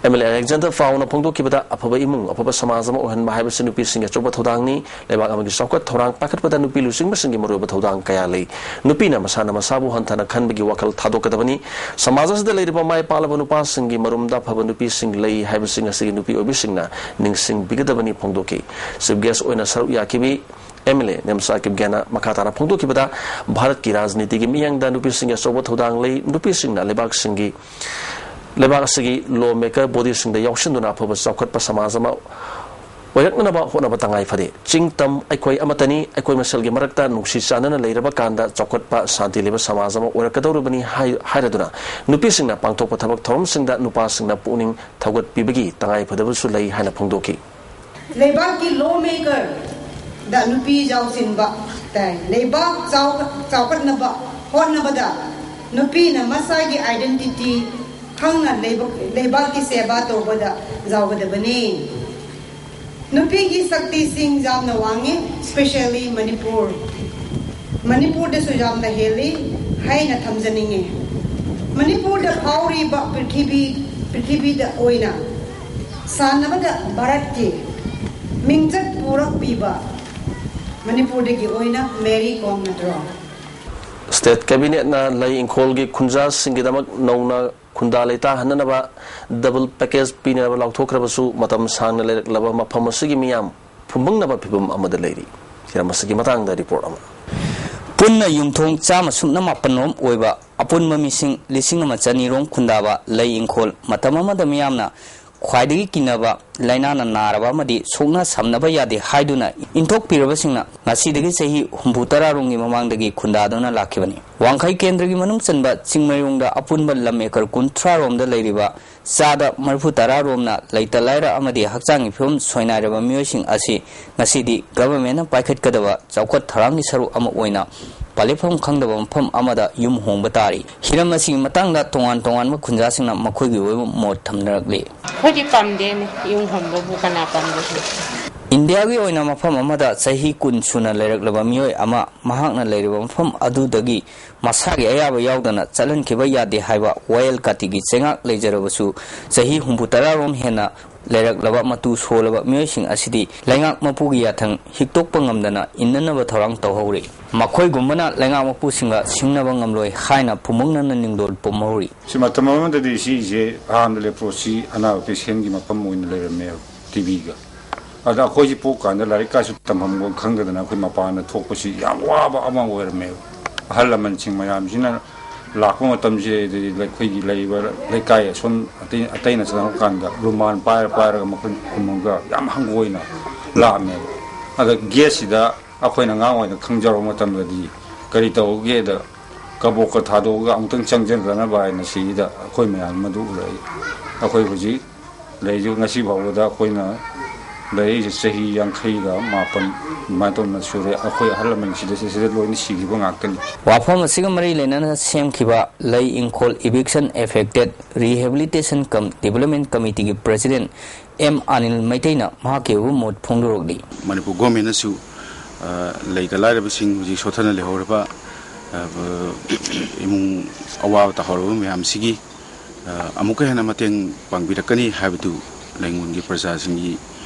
MLA Alexander Paoꯅ ꯐꯣꯡꯗꯣꯛꯈꯤꯕꯗ, ꯑꯐꯕ ꯏꯃꯨꯡ, ꯑꯐꯕ ꯁꯃꯥꯖ ꯑꯃ ꯑꯣꯏꯍꯟꯕ ꯍꯥꯏꯕꯁꯤ ꯅꯨꯄꯤꯁꯤꯡꯒꯤ ꯑꯆꯧꯕ ꯊꯧꯗꯥꯡꯅꯤ꯫ ꯂꯩꯕꯥꯛ ꯑꯃꯒꯤ ꯆꯥꯎꯈꯠ ꯊꯧꯔꯥꯡ ꯄꯥꯏꯈꯠꯄꯗ ꯅꯨꯄꯤ ꯂꯨꯆꯤꯡꯕꯁꯤꯡꯒꯤ ꯃꯔꯨꯑꯣꯏꯕ ꯊꯧꯗꯥꯡ ꯀꯌꯥ ꯂꯩ꯫ ꯅꯨꯄꯤꯅ ꯃꯁꯥꯅ ꯃꯁꯥꯕꯨ ꯍꯟꯊꯅ ꯈꯟꯕꯒꯤ ꯋꯥꯈꯜ ꯊꯥꯗꯣꯛꯀꯗꯕꯅꯤ꯫ ꯁꯃꯥꯖ ꯑꯁꯤꯗ ꯂꯩꯔꯤꯕ ꯃꯥꯏ ꯄꯥꯛꯂꯕ ꯅꯨꯄꯥꯁꯤꯡꯒꯤ ꯃꯔꯨꯝꯗ ꯑꯐꯕ ꯅꯨꯄꯤꯁꯤꯡ ꯂꯩ ꯍꯥꯏꯕꯁꯤ ꯉꯁꯤꯒꯤ ꯅꯨꯄꯤ ꯑꯣꯏꯕꯤꯁꯤꯡꯅ ꯅꯤꯡꯁꯤꯡꯕꯤꯒꯗꯕꯅꯤ ꯐꯣꯡꯗꯣꯛꯈꯤ꯫ Chief guest ꯑꯣꯏꯅ ꯁꯔꯨꯛ ꯌꯥꯈꯤꯕꯤ MLA ꯅꯦꯝꯆꯥ ꯀꯤꯞꯒꯦꯟꯅ ꯃꯈꯥ ꯇꯥꯅ ꯐꯣꯡꯗꯣꯛꯈꯤꯕꯗ, ꯚꯥꯔꯠꯀꯤ ꯔꯥꯖꯅꯤꯇꯤꯒꯤ ꯃꯤꯠꯌꯦꯡꯗ ꯅꯨꯄꯤꯁꯤꯡꯒꯤ ꯑꯆꯧꯕ ꯊꯧꯗꯥꯡ ꯂꯩ꯫ ꯅꯨꯄꯤꯁꯤꯡꯅ ꯂꯩꯕꯥꯛꯁꯤꯡꯒꯤ ꯂꯩꯕꯥꯛ ꯑꯁꯤꯒꯤ ꯂꯣ ꯃꯦꯀꯔ ꯕꯣꯗꯤꯁꯤꯡꯗ ꯌꯥꯎꯁꯤꯟꯗꯨꯅ ꯑꯐꯕ ꯆꯥꯎꯈꯠꯄ ꯁꯃꯥꯖ ꯑꯃ ꯑꯣꯏꯔꯛꯅꯅꯕ ꯍꯣꯠꯅꯕ ꯇꯉꯥꯏ ꯐꯗꯦ꯫ ꯆꯤꯡ ꯇꯝ ꯑꯩꯈꯣꯏ ꯑꯃꯠꯇꯅꯤ꯫ ꯑꯩꯈꯣꯏ ꯃꯁꯦꯜꯒꯤ ꯃꯔꯛꯇ ꯅꯨꯡꯁꯤ ꯆꯥꯟꯅꯅ ꯂꯩꯔꯕ ꯀꯥꯟꯗ ꯆꯥꯎꯈꯠꯄ ꯁꯥꯟꯇꯤ ꯂꯩꯕ ꯁꯃꯥꯖ ꯑꯃ ꯑꯣꯏꯔꯛꯀꯗꯧꯔꯤꯕꯅꯤ ꯍꯥꯏ-, ꯍꯥꯏꯔꯗꯨꯅ ꯅꯨꯄꯤꯁꯤꯡꯅ ꯄꯥꯡꯊꯣꯛꯄ ꯊꯕꯛ ꯊꯧꯔꯝꯁꯤꯡꯗ ꯅꯨꯄꯥꯁꯤꯡꯅ ꯄꯨꯛꯅꯤꯡ ꯊꯧꯒꯠꯄꯤꯕꯒꯤ ꯇꯉꯥꯏ ꯐꯗꯕꯁꯨ ꯂꯩ ꯍꯥꯏꯅ ꯐꯣꯡꯗꯣꯛꯈꯤ꯫ ꯂꯩꯕꯥꯛꯀꯤ ꯂꯣ ꯃꯦꯀꯔꯗ ꯅꯨꯄꯤ ꯌꯥꯎꯁꯤꯟꯕ ꯇꯥꯏ꯫ ꯂꯩꯕꯥꯛ ꯆꯥꯎ-, ꯆꯥꯎꯈꯠꯅꯕ ꯍꯣꯠꯅꯕꯗ ꯅꯨꯄꯤꯅ ꯃꯁꯥꯒꯤ ꯑꯥꯏꯗꯦꯟꯇꯤꯇꯤ ꯈꯪꯅ ꯂꯩꯕ-, ꯂꯩꯕꯥꯛꯀꯤ ꯁꯦꯕꯥ ꯇꯧꯕꯗ ꯌꯥꯎꯒꯗꯕꯅꯤ꯫ ꯅꯨꯄꯤꯒꯤ ꯁꯛꯇꯤꯁꯤꯡ ꯌꯥꯝꯅ ꯋꯥꯡꯉꯤ, especially ꯃꯅꯤꯄꯨꯔ꯫ ꯃꯅꯤꯄꯨꯔꯗꯁꯨ ꯌꯥꯝꯅ ꯍꯦꯜꯂꯤ ꯍꯥꯏꯅ ꯊꯝꯖꯅꯤꯡꯉꯤ꯫ ꯃꯅꯤꯄꯨꯔꯗ ꯐꯥꯎꯔꯤꯕ ꯄ꯭ꯔꯤꯊꯤꯕꯤ, ꯄ꯭ꯔꯤꯊꯤꯕꯤꯗ ꯑꯣꯏꯅ ꯁꯥꯟꯅꯕꯗ ꯚꯥꯔꯠꯀꯤ ꯃꯤꯡꯆꯠ ꯄꯨꯔꯛꯄꯤꯕ ꯃꯅꯤꯄꯨꯔꯗꯒꯤ ꯑꯣꯏꯅ ꯃꯦꯔꯤ ꯀꯣꯝ ꯅꯠꯇ꯭ꯔꯣ? ꯁ꯭ꯇꯦꯠ ꯀꯦꯕꯤꯅꯦꯠꯅ ꯂꯩ ꯏꯪꯈꯣꯜꯒꯤ ꯈꯨꯟꯖꯥꯁꯤꯡꯒꯤꯗꯃꯛ ꯅꯧꯅ ꯈꯨꯟꯗꯥ ꯂꯩꯇꯥꯍꯟꯅꯅꯕ ꯗꯕꯜ ꯄꯦꯀꯦꯖ ꯄꯤꯅꯅꯕ ꯂꯥꯎꯊꯣꯛꯈ꯭ꯔꯕꯁꯨ, ꯃꯇꯝ ꯁꯥꯡꯅ ꯂꯩꯔꯛꯂꯕ ꯃꯐꯝ ꯑꯁꯤꯒꯤ ꯃꯤꯌꯥꯝ ꯐꯨꯝꯕꯪꯅꯕ ꯐꯤꯕꯝ ꯑꯃꯗ ꯂꯩꯔꯤ꯫ ꯍꯤꯔꯝ ꯑꯁꯤꯒꯤ ꯃꯇꯥꯡꯗ ꯔꯤꯄꯣꯔꯠ ꯑꯃ꯫ ꯄꯨꯟꯅ ꯌꯨꯝꯊꯣꯡ ꯆꯥꯝꯃ ꯁꯨꯞꯅ ꯃꯥꯄꯟ ꯔꯣꯝ ꯑꯣꯏꯕ ꯑꯄꯨꯟꯕ ꯃꯤꯁꯤꯡ ꯂꯤꯁꯤꯡ ꯑꯃ ꯆꯅꯤ ꯔꯣꯝ ꯈꯨꯟꯗꯥꯕ ꯂꯩ ꯏꯪꯈꯣꯜ, ꯃꯇꯝ ꯑꯃꯗ ꯃꯤꯌꯥꯝꯅ ꯈ꯭ꯋꯥꯏꯗꯒꯤ ꯀꯤꯅꯕ ꯂꯥꯏꯅꯥꯅ ꯅꯥꯔꯕ ꯑꯃꯗꯤ ꯁꯣꯛꯅ ꯁꯝꯅꯕ ꯌꯥꯗꯦ ꯍꯥꯏꯗꯨꯅ ꯏꯟꯊꯣꯛꯄꯤꯔꯕꯁꯤꯡꯅ ꯉꯁꯤꯗꯒꯤ ꯆꯍꯤ ꯍꯨꯝꯐꯨ ꯇꯔꯥ ꯔꯣꯝꯒꯤ ꯃꯃꯥꯡꯗꯒꯤ ꯈꯨꯟꯗꯥꯗꯨꯅ ꯂꯥꯛꯈꯤꯕꯅꯤ꯫ ꯋꯥꯡꯈꯩ ꯀꯦꯟꯗ꯭ꯔꯒꯤ ꯃꯅꯨꯡ ꯆꯟꯕ ꯆꯤꯡꯃꯩꯔꯣꯡꯗ ꯑꯄꯨꯟꯕ ꯂꯝ ꯑꯦꯀꯔ ꯀꯨꯟꯊ꯭ꯔꯥ ꯔꯣꯝꯗ ꯂꯩꯔꯤꯕ ꯆꯥꯗ ꯃꯔꯤꯐꯨ ꯇꯔꯥ ꯔꯣꯝꯅ ꯂꯩꯇ ꯂꯥꯏꯔ ꯑꯃꯗꯤ ꯍꯛꯆꯥꯡꯒꯤ ꯐꯤꯕꯝ ꯁꯣꯏꯅꯥꯏꯔꯕ ꯃꯤꯑꯣꯏꯁꯤꯡ ꯑꯁꯤ ꯉꯁꯤꯗꯤ ꯒꯚꯔꯟꯃꯦꯟꯠꯅ ꯄꯥꯏꯈꯠꯀꯗꯕ ꯆꯥꯎꯈꯠ ꯊꯧꯔꯥꯡꯒꯤ ꯁꯔꯨꯛ ꯑꯃ ꯑꯣꯏꯅ ꯄꯥꯂꯦꯞꯐꯝ ꯈꯪꯗꯕ ꯃꯐꯝ ꯑꯃꯗ ꯌꯨꯝ ꯍꯣꯡꯕ ꯇꯥꯔꯤ꯫ ꯍꯤꯔꯝ ꯑꯁꯤꯒꯤ ꯃꯇꯥꯡꯗ ꯇꯣꯉꯥꯟ ꯇꯣꯉꯥꯟꯕ ꯈꯨꯟꯖꯥꯁꯤꯡꯅ ꯃꯈꯣꯏꯒꯤ ꯑꯣꯏꯕ ꯃꯣꯠ ꯊꯝꯅꯔꯛꯂꯤ꯫ ꯑꯩꯈꯣꯏꯗꯤ ꯄꯥꯝꯗꯦꯅꯦ, ꯌꯨꯝ ꯍꯣꯡꯕꯕꯨ ꯀꯅꯥ ꯄꯥꯝꯒꯦ? ꯏꯟꯗꯤꯌꯥꯒꯤ ꯑꯣꯏꯅ ꯃꯐꯝ ꯑꯃꯗ ꯆꯍꯤ ꯀꯨꯟ ꯁꯨꯅ ꯂꯩꯔꯛꯂꯕ ꯃꯤꯑꯣꯏ ꯑꯃ ꯃꯍꯥꯛꯅ ꯂꯩꯔꯤꯕ ꯃꯐꯝ ꯑꯗꯨꯗꯒꯤ ꯃꯁꯥꯒꯤ ꯑꯌꯥꯕ ꯌꯥꯎꯗꯅ ꯆꯠꯍꯟꯈꯤꯕ ꯌꯥꯗꯦ ꯍꯥꯏꯕ ꯋꯥꯌꯦꯜ ꯀꯥꯇꯤꯒꯤ ꯆꯩꯉꯥꯛ ꯂꯩꯖꯔꯕꯁꯨ, ꯆꯍꯤ ꯍꯨꯝꯐꯨ ꯇꯔꯥ ꯔꯣꯝ ꯍꯦꯟꯅ ꯂꯩꯔꯛꯂꯕ ꯃꯇꯨ ꯁꯣꯜꯂꯕ ꯃꯤꯑꯣꯏꯁꯤꯡ ꯑꯁꯤꯗꯤ ꯂꯩꯉꯥꯛ ꯃꯄꯨꯒꯤ ꯌꯥꯊꯪ ꯍꯤꯛꯇꯣꯛꯄ ꯉꯝꯗꯅ ꯏꯟꯅꯅꯕ ꯊꯧꯔꯥꯡ ꯇꯧꯍꯧꯔꯤ꯫ ꯃꯈꯣꯏꯒꯨꯝꯕꯅ ꯂꯩꯉꯥꯛ ꯃꯄꯨꯁꯤꯡꯒ ꯁꯤꯡꯅꯕ ꯉꯝꯂꯣꯏ ꯍꯥꯏꯅ ꯐꯨꯝꯕꯪꯅꯅ ꯅꯤꯡꯗꯣꯜ ꯄꯨꯝꯍꯧꯔꯤ꯫ ꯁꯤ ꯃꯇꯝ ꯑꯃꯗꯗꯤ ꯁꯤꯁꯦ ꯑꯍꯥꯟꯕ ꯂꯦꯄ꯭ꯔꯣꯁꯤ ꯑꯅꯥꯕ ꯄꯦꯁꯦꯟꯒꯤ ꯃꯐꯝ ꯑꯣꯏꯅ ꯂꯩꯔꯝꯃꯦ, ꯇꯤ ꯕꯤꯒ꯫ ꯑꯗ ꯑꯩꯈꯣꯏꯁꯤ ꯄꯣꯛꯀꯥꯟꯗ ꯂꯥꯏꯔꯤꯛ ꯀꯥꯏꯁꯨ ꯇꯝꯐꯝ ꯈꯪꯗꯗꯅ ꯑꯩꯈꯣꯏ ꯃꯄꯥꯟꯗ ꯊꯣꯛꯄꯁꯤ ꯌꯥꯝ ꯋꯥꯕ ꯑꯃ ꯑꯣꯏꯔꯝꯃꯦꯕ꯫ ꯑꯍꯜ ꯂꯃꯟꯁꯤꯡ ꯃꯌꯥꯝꯁꯤꯅ ꯂꯥꯛꯄ ꯃꯇꯝꯁꯤꯗꯗꯤ ꯑꯩꯈꯣꯏꯒꯤ ꯂꯩꯔꯤꯕ ꯂꯩꯀꯥꯏ ꯑꯁꯣꯝ ꯑꯇꯩ ꯑꯇꯩꯅ ꯆꯪꯉꯛꯄ ꯀꯥꯟꯗ ꯔꯨꯃꯥꯟ ꯄꯥꯏꯔ ꯄꯥꯏꯔꯒ ꯃꯈꯣꯏ ꯈꯨꯃꯪꯒ ꯌꯥꯝ ꯍꯪꯒꯣꯏꯅ ꯂꯥꯛꯑꯝꯃꯦꯕ꯫ ꯑꯗ ꯒꯦꯠꯁꯤꯗ ꯑꯩꯈꯣꯏꯅ ꯑꯉꯥꯡ ꯑꯣꯏꯅ ꯈꯪꯖꯔꯛꯄ ꯃꯇꯝꯗꯗꯤ ꯀꯔꯤ ꯇꯧꯒꯦꯗ ꯀꯕꯣꯛꯀ ꯊꯥꯗꯣꯛꯑꯒ ꯑꯃꯨꯛꯇꯪ ꯆꯪꯁꯤꯟꯗꯅꯕ ꯍꯥꯏꯅ ꯁꯤꯗ ꯑꯩꯈꯣꯏ ꯃꯌꯥꯝ ꯃꯗꯨ ꯎꯔꯛꯏ꯫ ꯑꯩꯈꯣꯏ ꯍꯧꯖꯤꯛ ꯂꯩꯔꯤꯕ ꯉꯁꯤ ꯐꯥꯎꯕꯗ ꯑꯩꯈꯣꯏꯅ ꯂꯩꯔꯛꯏꯁꯦ ꯆꯍꯤ ꯌꯥꯡꯈꯩꯒ ꯃꯥꯄꯟ ꯑꯗꯨꯃꯥꯏꯅ ꯇꯧꯅ ꯁꯨꯔꯦ꯫ ꯑꯩꯈꯣꯏ ꯑꯍꯜ ꯂꯃꯟꯁꯤꯗ ꯁꯤꯗ ꯂꯣꯏꯅ ꯁꯤꯈꯤꯕ ꯉꯥꯛꯇꯅꯤ꯫ ꯋꯥꯐꯝ ꯑꯁꯤꯒ ꯃꯔꯤ ꯂꯩꯅꯅ ꯁꯦꯝꯈꯤꯕ ꯂꯩ ꯏꯪꯈꯣꯜ eviction affected rehabilitation cum development committeeꯒꯤ president ꯑꯦꯝ ꯑꯅꯤꯜ ꯃꯩꯇꯩꯅ ꯃꯍꯥꯛꯀꯤ ꯑꯣꯏꯕ ꯃꯣꯠ ꯐꯣꯡꯗꯣꯔꯛꯂꯤ꯫ ꯃꯅꯤꯄꯨꯔ ꯒꯣꯔꯃꯦꯟꯅꯁꯨ ꯑ, ꯂꯩꯇ ꯂꯥꯏꯔꯕꯁꯤꯡ, ꯍꯧꯖꯤꯛ ꯁꯣꯠꯊꯅ ꯂꯩꯍꯧꯔꯕ, ꯑ, ꯏꯃꯨꯡ ꯑꯋꯥꯕ ꯇꯥꯍꯧꯔꯕ ꯃꯌꯥꯝꯁꯤꯒꯤ ꯑ, ꯑꯃꯨꯛꯀ ꯍꯦꯟꯅ ꯃꯇꯦꯡ ꯄꯥꯡꯕꯤꯔꯛꯀꯅꯤ ꯍꯥꯏꯕꯗꯨ ꯂꯩꯉꯣꯟꯒꯤ ꯄ꯭ꯔꯖꯥꯁꯤꯡꯒꯤ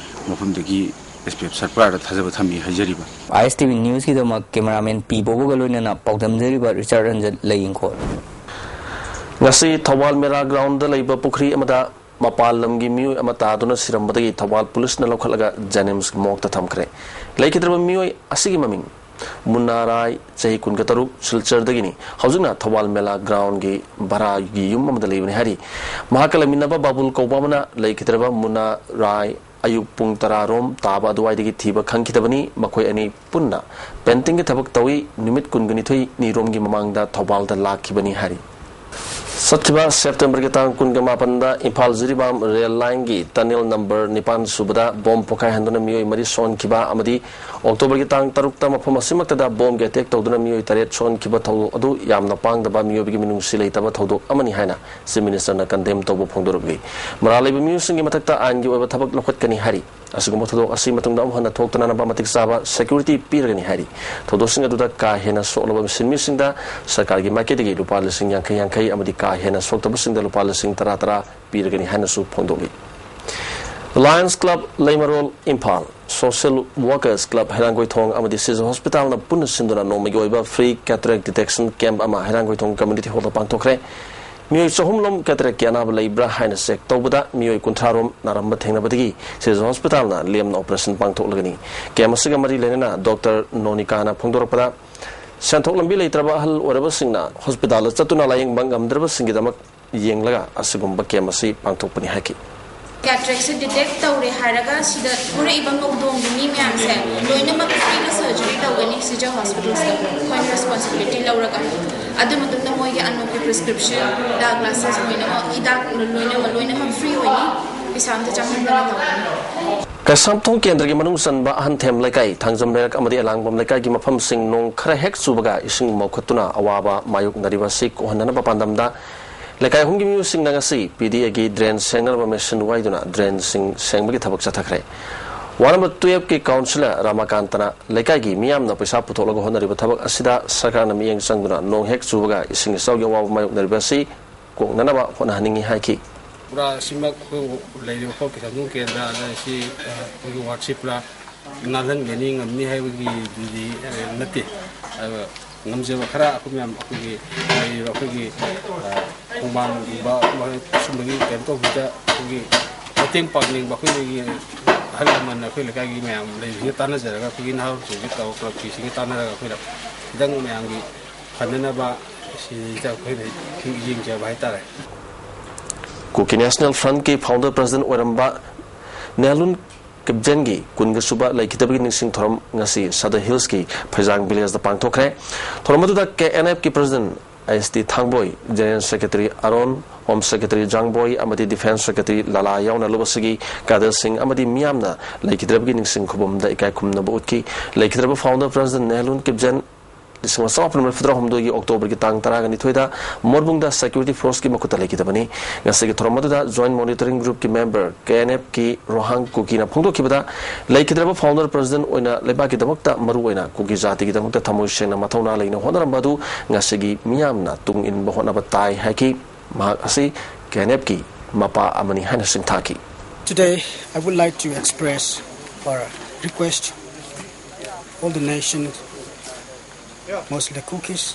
ꯃꯐꯝꯗꯒꯤ ꯑꯦꯁ ꯄꯤ ꯑꯦꯐ ꯁꯔꯀꯥꯔꯗ ꯊꯥꯖꯕ ꯊꯝꯃꯤ ꯍꯥꯏꯖꯔꯤꯕ꯫ ꯑꯥꯏ ꯑꯦꯁ ꯇꯤ ꯚꯤ ꯅ꯭ꯌꯨꯁꯀꯤꯗꯃꯛ ꯀꯦꯃꯦꯔꯥꯃꯦꯟ ꯄꯤ ꯕꯣꯕꯣꯒ ꯂꯣꯏꯅꯅ ꯄꯥꯎꯗꯝꯖꯔꯤꯕ ꯔꯤꯆꯥꯔꯗ ꯔꯟꯖꯟ ꯂꯩꯏꯪꯈꯣꯜ꯫ ꯉꯁꯤ ꯊꯧꯕꯥꯜ ꯃꯦꯂꯥ ꯒ꯭ꯔꯥꯎꯟꯗ ꯂꯩꯕ ꯄꯨꯈ꯭ꯔꯤ ꯑꯃꯗ ꯃꯄꯥꯟ ꯂꯝꯒꯤ ꯃꯤꯑꯣꯏ ꯑꯃ ꯇꯥꯗꯨꯅ ꯁꯤꯔꯝꯕꯗꯒꯤ ꯊꯧꯕꯥꯜ ꯄꯨꯂꯤꯁꯅ ꯂꯧꯈꯠꯂꯒ ꯖꯦꯅꯤꯝꯁ ꯃꯣꯔꯒꯇ ꯊꯝꯈ꯭ꯔꯦ꯫ ꯂꯩꯈꯤꯗ꯭ꯔꯕ ꯃꯤꯑꯣꯏ ꯑꯁꯤꯒꯤ ꯃꯃꯤꯡ ꯃꯨꯟꯅꯥ ꯔꯥꯏ, ꯆꯍꯤ ꯀꯨꯟꯒ ꯇꯔꯨꯛ, ꯁꯤꯜꯆꯔꯗꯒꯤꯅꯤ꯫ ꯍꯧꯖꯤꯛꯅ ꯊꯧꯕꯥꯜ ꯃꯦꯂꯥ ꯒ꯭ꯔꯥꯎꯟꯒꯤ ꯚꯔꯥꯒꯤ ꯌꯨꯝ ꯑꯃꯗ ꯂꯩꯕꯅꯤ ꯍꯥꯏꯔꯤ꯫ ꯃꯍꯥꯛꯀ ꯂꯩꯃꯤꯟꯅꯕ ꯕꯥꯕꯨꯜ ꯀꯧꯕ ꯑꯃꯅ ꯂꯩꯈꯤꯗ꯭ꯔꯕ ꯃꯨꯟꯅꯥ ꯔꯥꯏ ꯑꯌꯨꯛ ꯄꯨꯡ ꯇꯔꯥ ꯔꯣꯝ ꯇꯥꯕ ꯑꯗꯨꯋꯥꯏꯗꯒꯤ ꯊꯤꯕ ꯈꯪꯈꯤꯗꯕꯅꯤ꯫ ꯃꯈꯣꯏ ꯑꯅꯤ ꯄꯨꯟꯅ ꯄꯦꯟꯇꯤꯡꯒꯤ ꯊꯕꯛ ꯇꯧꯏ꯫ ꯅꯨꯃꯤꯠ ꯀꯨꯟꯒꯅꯤꯊꯣꯏꯅꯤ ꯔꯣꯝꯒꯤ ꯃꯃꯥꯡꯗ ꯊꯧꯕꯥꯜꯗ ꯂꯥꯛꯈꯤꯕꯅꯤ ꯍꯥꯏꯔꯤ꯫ ꯆꯠꯈꯤꯕ ꯁꯦꯞꯇꯦꯝꯕꯔꯒꯤ ꯇꯥꯡ ꯀꯨꯟꯒ ꯃꯥꯄꯟꯗ ꯏꯝꯐꯥꯜ ꯖꯤꯔꯤꯕꯥꯝ ꯔꯦꯜ ꯂꯥꯏꯟꯒꯤ ꯇꯅꯦꯜ ꯅꯝꯕꯔ ꯅꯤꯄꯥꯟ ꯁꯨꯕꯗ ꯕꯣꯝ ꯄꯣꯈꯥꯏꯍꯟꯗꯨꯅ ꯃꯤꯑꯣꯏ ꯃꯔꯤ ꯁꯣꯛꯍꯟꯈꯤꯕ ꯑꯃꯗꯤ ꯑꯣꯛꯇꯣꯕꯔꯒꯤ ꯇꯥꯡ ꯇꯔꯨꯛꯇ ꯃꯐꯝ ꯑꯁꯤꯃꯛꯇꯗ ꯕꯣꯝꯒꯤ ꯑꯦꯇꯦꯛ ꯇꯧꯗꯨꯅ ꯃꯤꯑꯣꯏ ꯇꯔꯦꯠ ꯁꯣꯛꯍꯟꯈꯤꯕ ꯊꯧꯗꯣꯛ ꯑꯗꯨ ꯌꯥꯝꯅ ꯄꯥꯡꯗꯕ, ꯃꯤꯑꯣꯏꯕꯒꯤ ꯃꯤꯅꯨꯡꯁꯤ ꯂꯩꯇꯕ ꯊꯧꯗꯣꯛ ꯑꯃꯅꯤ ꯍꯥꯏꯅ ꯆꯤꯐ ꯃꯤꯅꯤꯁꯇꯔꯅ ꯀꯟꯗꯦꯝ ꯇꯧꯕ ꯐꯣꯡꯗꯣꯔꯛꯂꯤ꯫ ꯃꯔꯥꯜ ꯂꯩꯕ ꯃꯤꯑꯣꯏꯁꯤꯡꯒꯤ ꯃꯊꯛꯇ ꯑꯥꯏꯟꯒꯤ ꯑꯣꯏꯕ ꯊꯕꯛ ꯂꯧꯈꯠꯀꯅꯤ ꯍꯥꯏꯔꯤ꯫ ꯑꯁꯤꯒꯨꯝꯕ ꯊꯧꯗꯣꯛ ꯑꯁꯤ ꯃꯇꯨꯡꯗ ꯑꯃꯨꯛ ꯍꯟꯅ ꯊꯣꯛꯇꯅꯅꯕ ꯃꯇꯤꯛ ꯆꯥꯕ ꯁꯦꯀ꯭ꯌꯨꯔꯤꯇꯤ ꯄꯤꯔꯒꯅꯤ ꯍꯥꯏꯔꯤ꯫ ꯊꯧꯗꯣꯛꯁꯤꯡ ꯑꯗꯨꯗ ꯀꯥ ꯍꯦꯟꯅ ꯁꯣꯛꯂꯕ ꯁꯤꯟꯃꯤꯁꯤꯡꯗ ꯁꯔꯀꯥꯔꯒꯤ ꯃꯥꯏꯀꯩꯗꯒꯤ ꯂꯨꯄꯥ ꯂꯤꯁꯤꯡ ꯌꯥꯡꯈꯩ ꯌꯥꯡꯈꯩ ꯑꯃꯗꯤ ꯀꯥ ꯍꯦꯟꯅ ꯁꯣꯛꯇꯕꯁꯤꯡꯗ ꯂꯨꯄꯥ ꯂꯤꯁꯤꯡ ꯇꯔꯥ ꯇꯔꯥ ꯄꯤꯔꯒꯅꯤ ꯍꯥꯏꯅꯁꯨ ꯐꯣꯡꯗꯣꯛꯂꯤ꯫ Lions club Leimarol Imphal, social workers club Heirangoithong ꯑꯃꯗꯤ ꯁꯤꯖ ꯍꯣꯁꯄꯤꯇꯥꯜꯅ ꯄꯨꯟꯅ ꯁꯤꯟꯗꯨꯅ ꯅꯣꯡꯃꯒꯤ ꯑꯣꯏꯕ free cataract detection camp ꯑꯃ ꯍꯩꯔꯥꯡꯒꯣꯏꯊꯣꯡ community hall ꯗ ꯄꯥꯡꯊꯣꯛꯈ꯭ꯔꯦ꯫ ꯃꯤꯑꯣꯏ ꯆꯍꯨꯝ ꯂꯣꯝ ꯀꯦꯇꯔꯦꯛꯀꯤ ꯑꯅꯥꯕ ꯂꯩꯕ꯭ꯔꯥ ꯍꯥꯏꯅ ꯆꯦꯛ ꯇꯧꯕꯗ ꯃꯤꯑꯣꯏ ꯀꯨꯟꯊ꯭ꯔꯥ ꯔꯣꯝ ꯅꯥꯔꯝꯕ ꯊꯦꯡꯅꯕꯗꯒꯤ ꯁꯤꯖ ꯍꯣꯁꯄꯤꯇꯥꯜꯅ ꯂꯦꯝꯅ ꯑꯣꯄꯔꯦꯁꯟ ꯄꯥꯡꯊꯣꯛꯂꯒꯅꯤ꯫ ꯀꯦꯝ ꯑꯁꯤꯒ ꯃꯔꯤ ꯂꯩꯅꯅ ꯗꯣꯛꯇꯔ ꯅꯣꯅꯤꯀꯥꯅ ꯐꯣꯡꯗꯣꯔꯛꯄꯗ, ꯁꯦꯟꯊꯣꯛ ꯂꯝꯕꯤ ꯂꯩꯇ꯭ꯔꯕ ꯑꯍꯜ ꯑꯣꯏꯔꯕꯁꯤꯡꯅ ꯍꯣꯁꯄꯤꯇꯥꯜꯗ ꯆꯠꯇꯨꯅ ꯂꯥꯌꯦꯡꯕ ꯉꯝꯗ꯭ꯔꯕꯁꯤꯡꯒꯤꯗꯃꯛ ꯌꯦꯡꯂꯒ ꯑꯁꯤꯒꯨꯝꯕ ꯀꯦꯝ ꯑꯁꯤ ꯄꯥꯡꯊꯣꯛꯄꯅꯤ ꯍꯥꯏꯈꯤ꯫ ꯀꯦꯇꯔꯦꯛꯁꯦ ꯗꯤꯇꯦꯛ ꯇꯧꯔꯦ ꯍꯥꯏꯔꯒ ꯁꯤꯗ ꯊꯣꯔꯛꯏꯕ ꯉꯧꯗꯣꯡꯒꯤ ꯃꯤ ꯃꯌꯥꯝꯁꯦ ꯂꯣꯏꯅꯃꯛ ꯐ꯭ꯔꯤꯗ ꯁꯔꯖꯔꯤ ꯇꯧꯒꯅꯤ ꯁꯤꯖ ꯍꯣꯁꯄꯤꯇꯥꯜꯁꯇ, ꯑꯩꯈꯣꯏꯅ ꯔꯦꯁꯄꯣꯟꯁꯤꯕꯤꯂꯤꯇꯤ ꯂꯧꯔꯒ꯫ ꯑꯗꯨ ꯃꯇꯨꯡꯗ ꯃꯣꯏꯒꯤ ꯑꯅꯣꯞꯀꯤ ꯄ꯭ꯔꯤꯁꯀ꯭ꯔꯤꯞꯁꯟ, ꯗꯥ ꯒ꯭ꯂꯥꯁꯦꯁ ꯂꯣꯏꯅꯃꯛ, ꯍꯤꯗꯥꯛ ꯂꯣꯏꯅꯃꯛ, ꯂꯣꯏꯅꯃꯛ ꯐ꯭ꯔꯤ ꯑꯣꯏꯅꯤ, ꯄꯩꯁꯥ ꯑꯝꯇ ꯆꯪꯍꯟꯗꯅ ꯇꯧꯒꯅꯤ꯫ ꯀꯩꯁꯥꯝꯊꯣꯡ ꯀꯦꯟꯗ꯭ꯔꯒꯤ ꯃꯅꯨꯡ ꯆꯟꯕ ꯑꯍꯟꯊꯦꯝ ꯂꯩꯀꯥꯏ, ꯊꯥꯡꯖꯝ ꯂꯩꯔꯛ ꯑꯃꯗꯤ ꯑꯦꯂꯥꯡꯕꯝ ꯂꯩꯀꯥꯏꯒꯤ ꯃꯐꯝꯁꯤꯡ ꯅꯣꯡ ꯈꯔ ꯍꯦꯛ ꯆꯨꯕꯒ ꯏꯁꯤꯡ ꯃꯧꯈꯠꯇꯨꯅ ꯑꯋꯥꯕ ꯃꯥꯌꯣꯛꯅꯔꯤꯕ ꯑꯁꯤ ꯀꯣꯛꯍꯟꯅꯅꯕ ꯄꯥꯟꯗꯝꯗ ꯂꯩꯀꯥꯏ ꯑꯍꯨꯝꯒꯤ ꯃꯤꯑꯣꯏꯁꯤꯡꯅ ꯉꯁꯤ ꯄꯤ ꯗꯤ ꯑꯦꯒꯤ ꯗ꯭ꯔꯦꯟ ꯁꯦꯡꯅꯅꯕ ꯃꯦꯁꯤꯟ ꯋꯥꯏꯗꯨꯅ ꯗ꯭ꯔꯦꯟꯁꯤꯡ ꯁꯦꯡꯕꯒꯤ ꯊꯕꯛ ꯆꯠꯊꯈ꯭ꯔꯦ꯫ ꯋꯥꯔꯗ ꯅꯝꯕꯔ ꯇꯨꯌꯦꯜꯐꯀꯤ ꯀꯥꯎꯟꯁꯤꯂꯔ ꯔꯥꯃꯥꯀꯥꯟꯇꯅ ꯂꯩꯀꯥꯏꯒꯤ ꯃꯤꯌꯥꯝꯅ ꯄꯩꯁꯥ ꯄꯨꯊꯣꯛꯂꯒ ꯍꯣꯠꯅꯔꯤꯕ ꯊꯕꯛ ꯑꯁꯤꯗ ꯁꯔꯀꯥꯔꯅ ꯃꯤꯠꯌꯦꯡ ꯆꯪꯗꯨꯅ ꯅꯣꯡ ꯍꯦꯛ ꯆꯨꯕꯒ ꯏꯁꯤꯡ ꯏꯆꯥꯎꯒꯤ ꯑꯋꯥꯕ ꯃꯥꯌꯣꯛꯅꯔꯤꯕ ꯑꯁꯤ ꯀꯣꯛꯅꯅꯕ ꯍꯣꯠꯅꯍꯟꯅꯤꯡꯏ ꯍꯥꯏꯈꯤ꯫ ꯄꯨꯔꯥ ꯑꯁꯤꯃꯛ ꯑꯩꯈꯣꯏ ꯂꯩꯔꯤꯕ ꯃꯐꯝ ꯀꯩꯁꯥꯝꯊꯣꯡ ꯀꯦꯟꯗ꯭ꯔ ꯑꯗ ꯁꯤ ꯑꯩꯈꯣꯏꯒꯤ ꯋꯥꯔꯗꯁꯤ ꯄꯨꯔꯥ ꯅꯥꯜꯍꯟꯒꯅꯤ ꯉꯝꯅꯤ ꯍꯥꯏꯕꯒꯤꯗꯨꯗꯤ ꯅꯠꯇꯦ꯫ ꯑꯗꯨꯒ ꯉꯝꯖꯕ ꯈꯔ ꯑꯩꯈꯣꯏ ꯃꯌꯥꯝ ꯑꯩꯈꯣꯏꯒꯤ ꯂꯩꯔꯤꯕ ꯑꯩꯈꯣꯏꯒꯤ ꯈꯣꯡꯕꯥꯟꯒꯨꯝꯕ ꯁꯨꯝꯕꯒꯤ ꯀꯩꯅꯣ ꯇꯧꯕꯗ ꯑꯩꯈꯣꯏꯒꯤ ꯃꯇꯦꯡ ꯄꯥꯡꯅꯤꯡꯕ ꯑꯩꯈꯣꯏꯒꯤ ꯑꯍꯜ ꯂꯃꯟ ꯑꯩꯈꯣꯏ ꯂꯩꯀꯥꯏꯒꯤ ꯃꯌꯥꯝ ꯂꯩꯔꯤꯁꯤꯒ ꯇꯥꯟꯅꯖꯔꯒ ꯑꯩꯈꯣꯏꯒꯤ ꯅꯍꯥꯔꯣꯜꯁꯤꯡꯁꯤ ꯇꯧꯔꯒ ꯀ꯭ꯂꯕꯀꯤꯁꯤꯒ ꯇꯥꯟꯅꯔꯒ ꯑꯩꯈꯣꯏꯅ ꯈꯤꯇꯪ ꯃꯌꯥꯝꯒꯤ ꯐꯅꯅꯕ ꯁꯤꯗ ꯑꯩꯈꯣꯏꯅ ꯌꯦꯡꯖꯕ ꯍꯥꯏꯇꯥꯔꯦ꯫ ꯀꯨꯀꯤ ꯅꯦꯁꯅꯦꯜ ꯐ꯭ꯔꯟꯠꯀꯤ ꯐꯥꯎꯟꯗꯔ ꯄ꯭ꯔꯁꯤꯗꯦꯟꯠ ꯑꯣꯏꯔꯝꯕ ꯅꯦꯍꯂꯨꯟ ꯀꯤꯞꯖꯦꯟꯒꯤ ꯀꯨꯟꯒ ꯁꯨꯕ ꯂꯩꯈꯤꯗꯕꯒꯤ ꯅꯤꯡꯁꯤꯡ ꯊꯧꯔꯝ ꯉꯁꯤ ꯁꯗꯔ ꯍꯤꯜꯁꯀꯤ ꯐꯩꯖꯥꯡ ꯚꯤꯂꯦꯖꯇ ꯄꯥꯡꯊꯣꯛꯈ꯭ꯔꯦ꯫ ꯊꯧꯔꯝ ꯑꯗꯨꯗ ꯀꯦ ꯑꯦꯟ ꯑꯦꯐꯀꯤ president H D Thangboi, general secretary Aron, home secretary Jangboi ꯑꯃꯗꯤ ꯗꯤꯐꯦꯟꯁ ꯁꯦꯀ꯭ꯔꯦꯇꯔꯤ ꯂꯥꯂꯥ ꯌꯥꯎꯅ ꯂꯨꯕꯁꯤꯒꯤ ꯀꯥꯗꯔꯁꯤꯡ ꯑꯃꯗꯤ ꯃꯤꯌꯥꯝꯅ ꯂꯩꯈꯤꯗ꯭ꯔꯕꯒꯤ ꯅꯤꯡꯁꯤꯡ ꯈꯨꯕꯝꯗ ꯏꯀꯥꯏ ꯈꯨꯝꯅꯕ ꯎꯠꯈꯤ꯫ ꯂꯩꯈꯤꯗ꯭ꯔꯕ ꯐꯥꯎꯟꯗꯔ ꯄ꯭ꯔꯁꯤꯗꯦꯟꯠ ꯅꯦꯍꯂꯨꯟ ꯀꯤꯞꯖꯦꯟ ꯂꯤꯁꯤꯡ ꯑꯃ ꯆꯃꯥꯄꯟ ꯃꯔꯤꯐꯨꯇꯔꯥꯍꯨꯝꯗꯣꯏꯒꯤ ꯑꯣꯛꯇꯣꯕꯔꯒꯤ ꯇꯥꯡ ꯇꯔꯥꯒ ꯅꯤꯊꯣꯏꯗ ꯃꯣꯔꯕꯨꯡꯗ ꯁꯦꯀ꯭ꯌꯨꯔꯤꯇꯤ ꯐꯣꯔꯁꯀꯤ ꯃꯈꯨꯠꯇ ꯂꯩꯈꯤꯗꯕꯅꯤ꯫ ꯉꯁꯤꯒꯤ ꯊꯧꯔꯝ ꯑꯗꯨꯗ ꯖꯣꯏꯟꯠ ꯃꯣꯅꯤꯇꯔꯤꯡ ꯒ꯭ꯔꯨꯞꯀꯤ ꯃꯦꯝꯕꯔ ꯀꯦ ꯑꯦꯟ ꯑꯦꯐꯀꯤ ꯔꯣꯍꯥꯡ ꯀꯨꯀꯤꯅ ꯐꯣꯡꯗꯣꯛꯈꯤꯕꯗ, ꯂꯩꯈꯤꯗ꯭ꯔꯕ ꯐꯥꯎꯟꯗꯔ ꯄ꯭ꯔꯁꯤꯗꯦꯟꯠ ꯑꯣꯏꯅ ꯂꯩꯕꯥꯛꯀꯤꯗꯃꯛꯇ, ꯃꯔꯨꯑꯣꯏꯅ ꯀꯨꯀꯤ ꯖꯥꯇꯤꯒꯤꯗꯃꯛꯇ ꯊꯃꯣꯏ ꯁꯦꯡꯅ ꯃꯊꯧꯅꯥ ꯂꯩꯅ ꯍꯣꯠꯅꯔꯝꯕ ꯑꯗꯨ ꯉꯁꯤꯒꯤ ꯃꯤꯌꯥꯝꯅ ꯇꯨꯡ ꯏꯟꯕ ꯍꯣꯠꯅꯕ ꯇꯥꯏ ꯍꯥꯏꯈꯤ꯫ ꯃꯍꯥꯛ ꯑꯁꯤ ꯀꯦ ꯑꯦꯟ ꯑꯦꯐꯀꯤ ꯃꯄꯥ ꯑꯃꯅꯤ ꯍꯥꯏꯅ ꯁꯤꯡꯊꯥꯈꯤ꯫ Today, I would like to express or request all the nations, mostly the Kukis,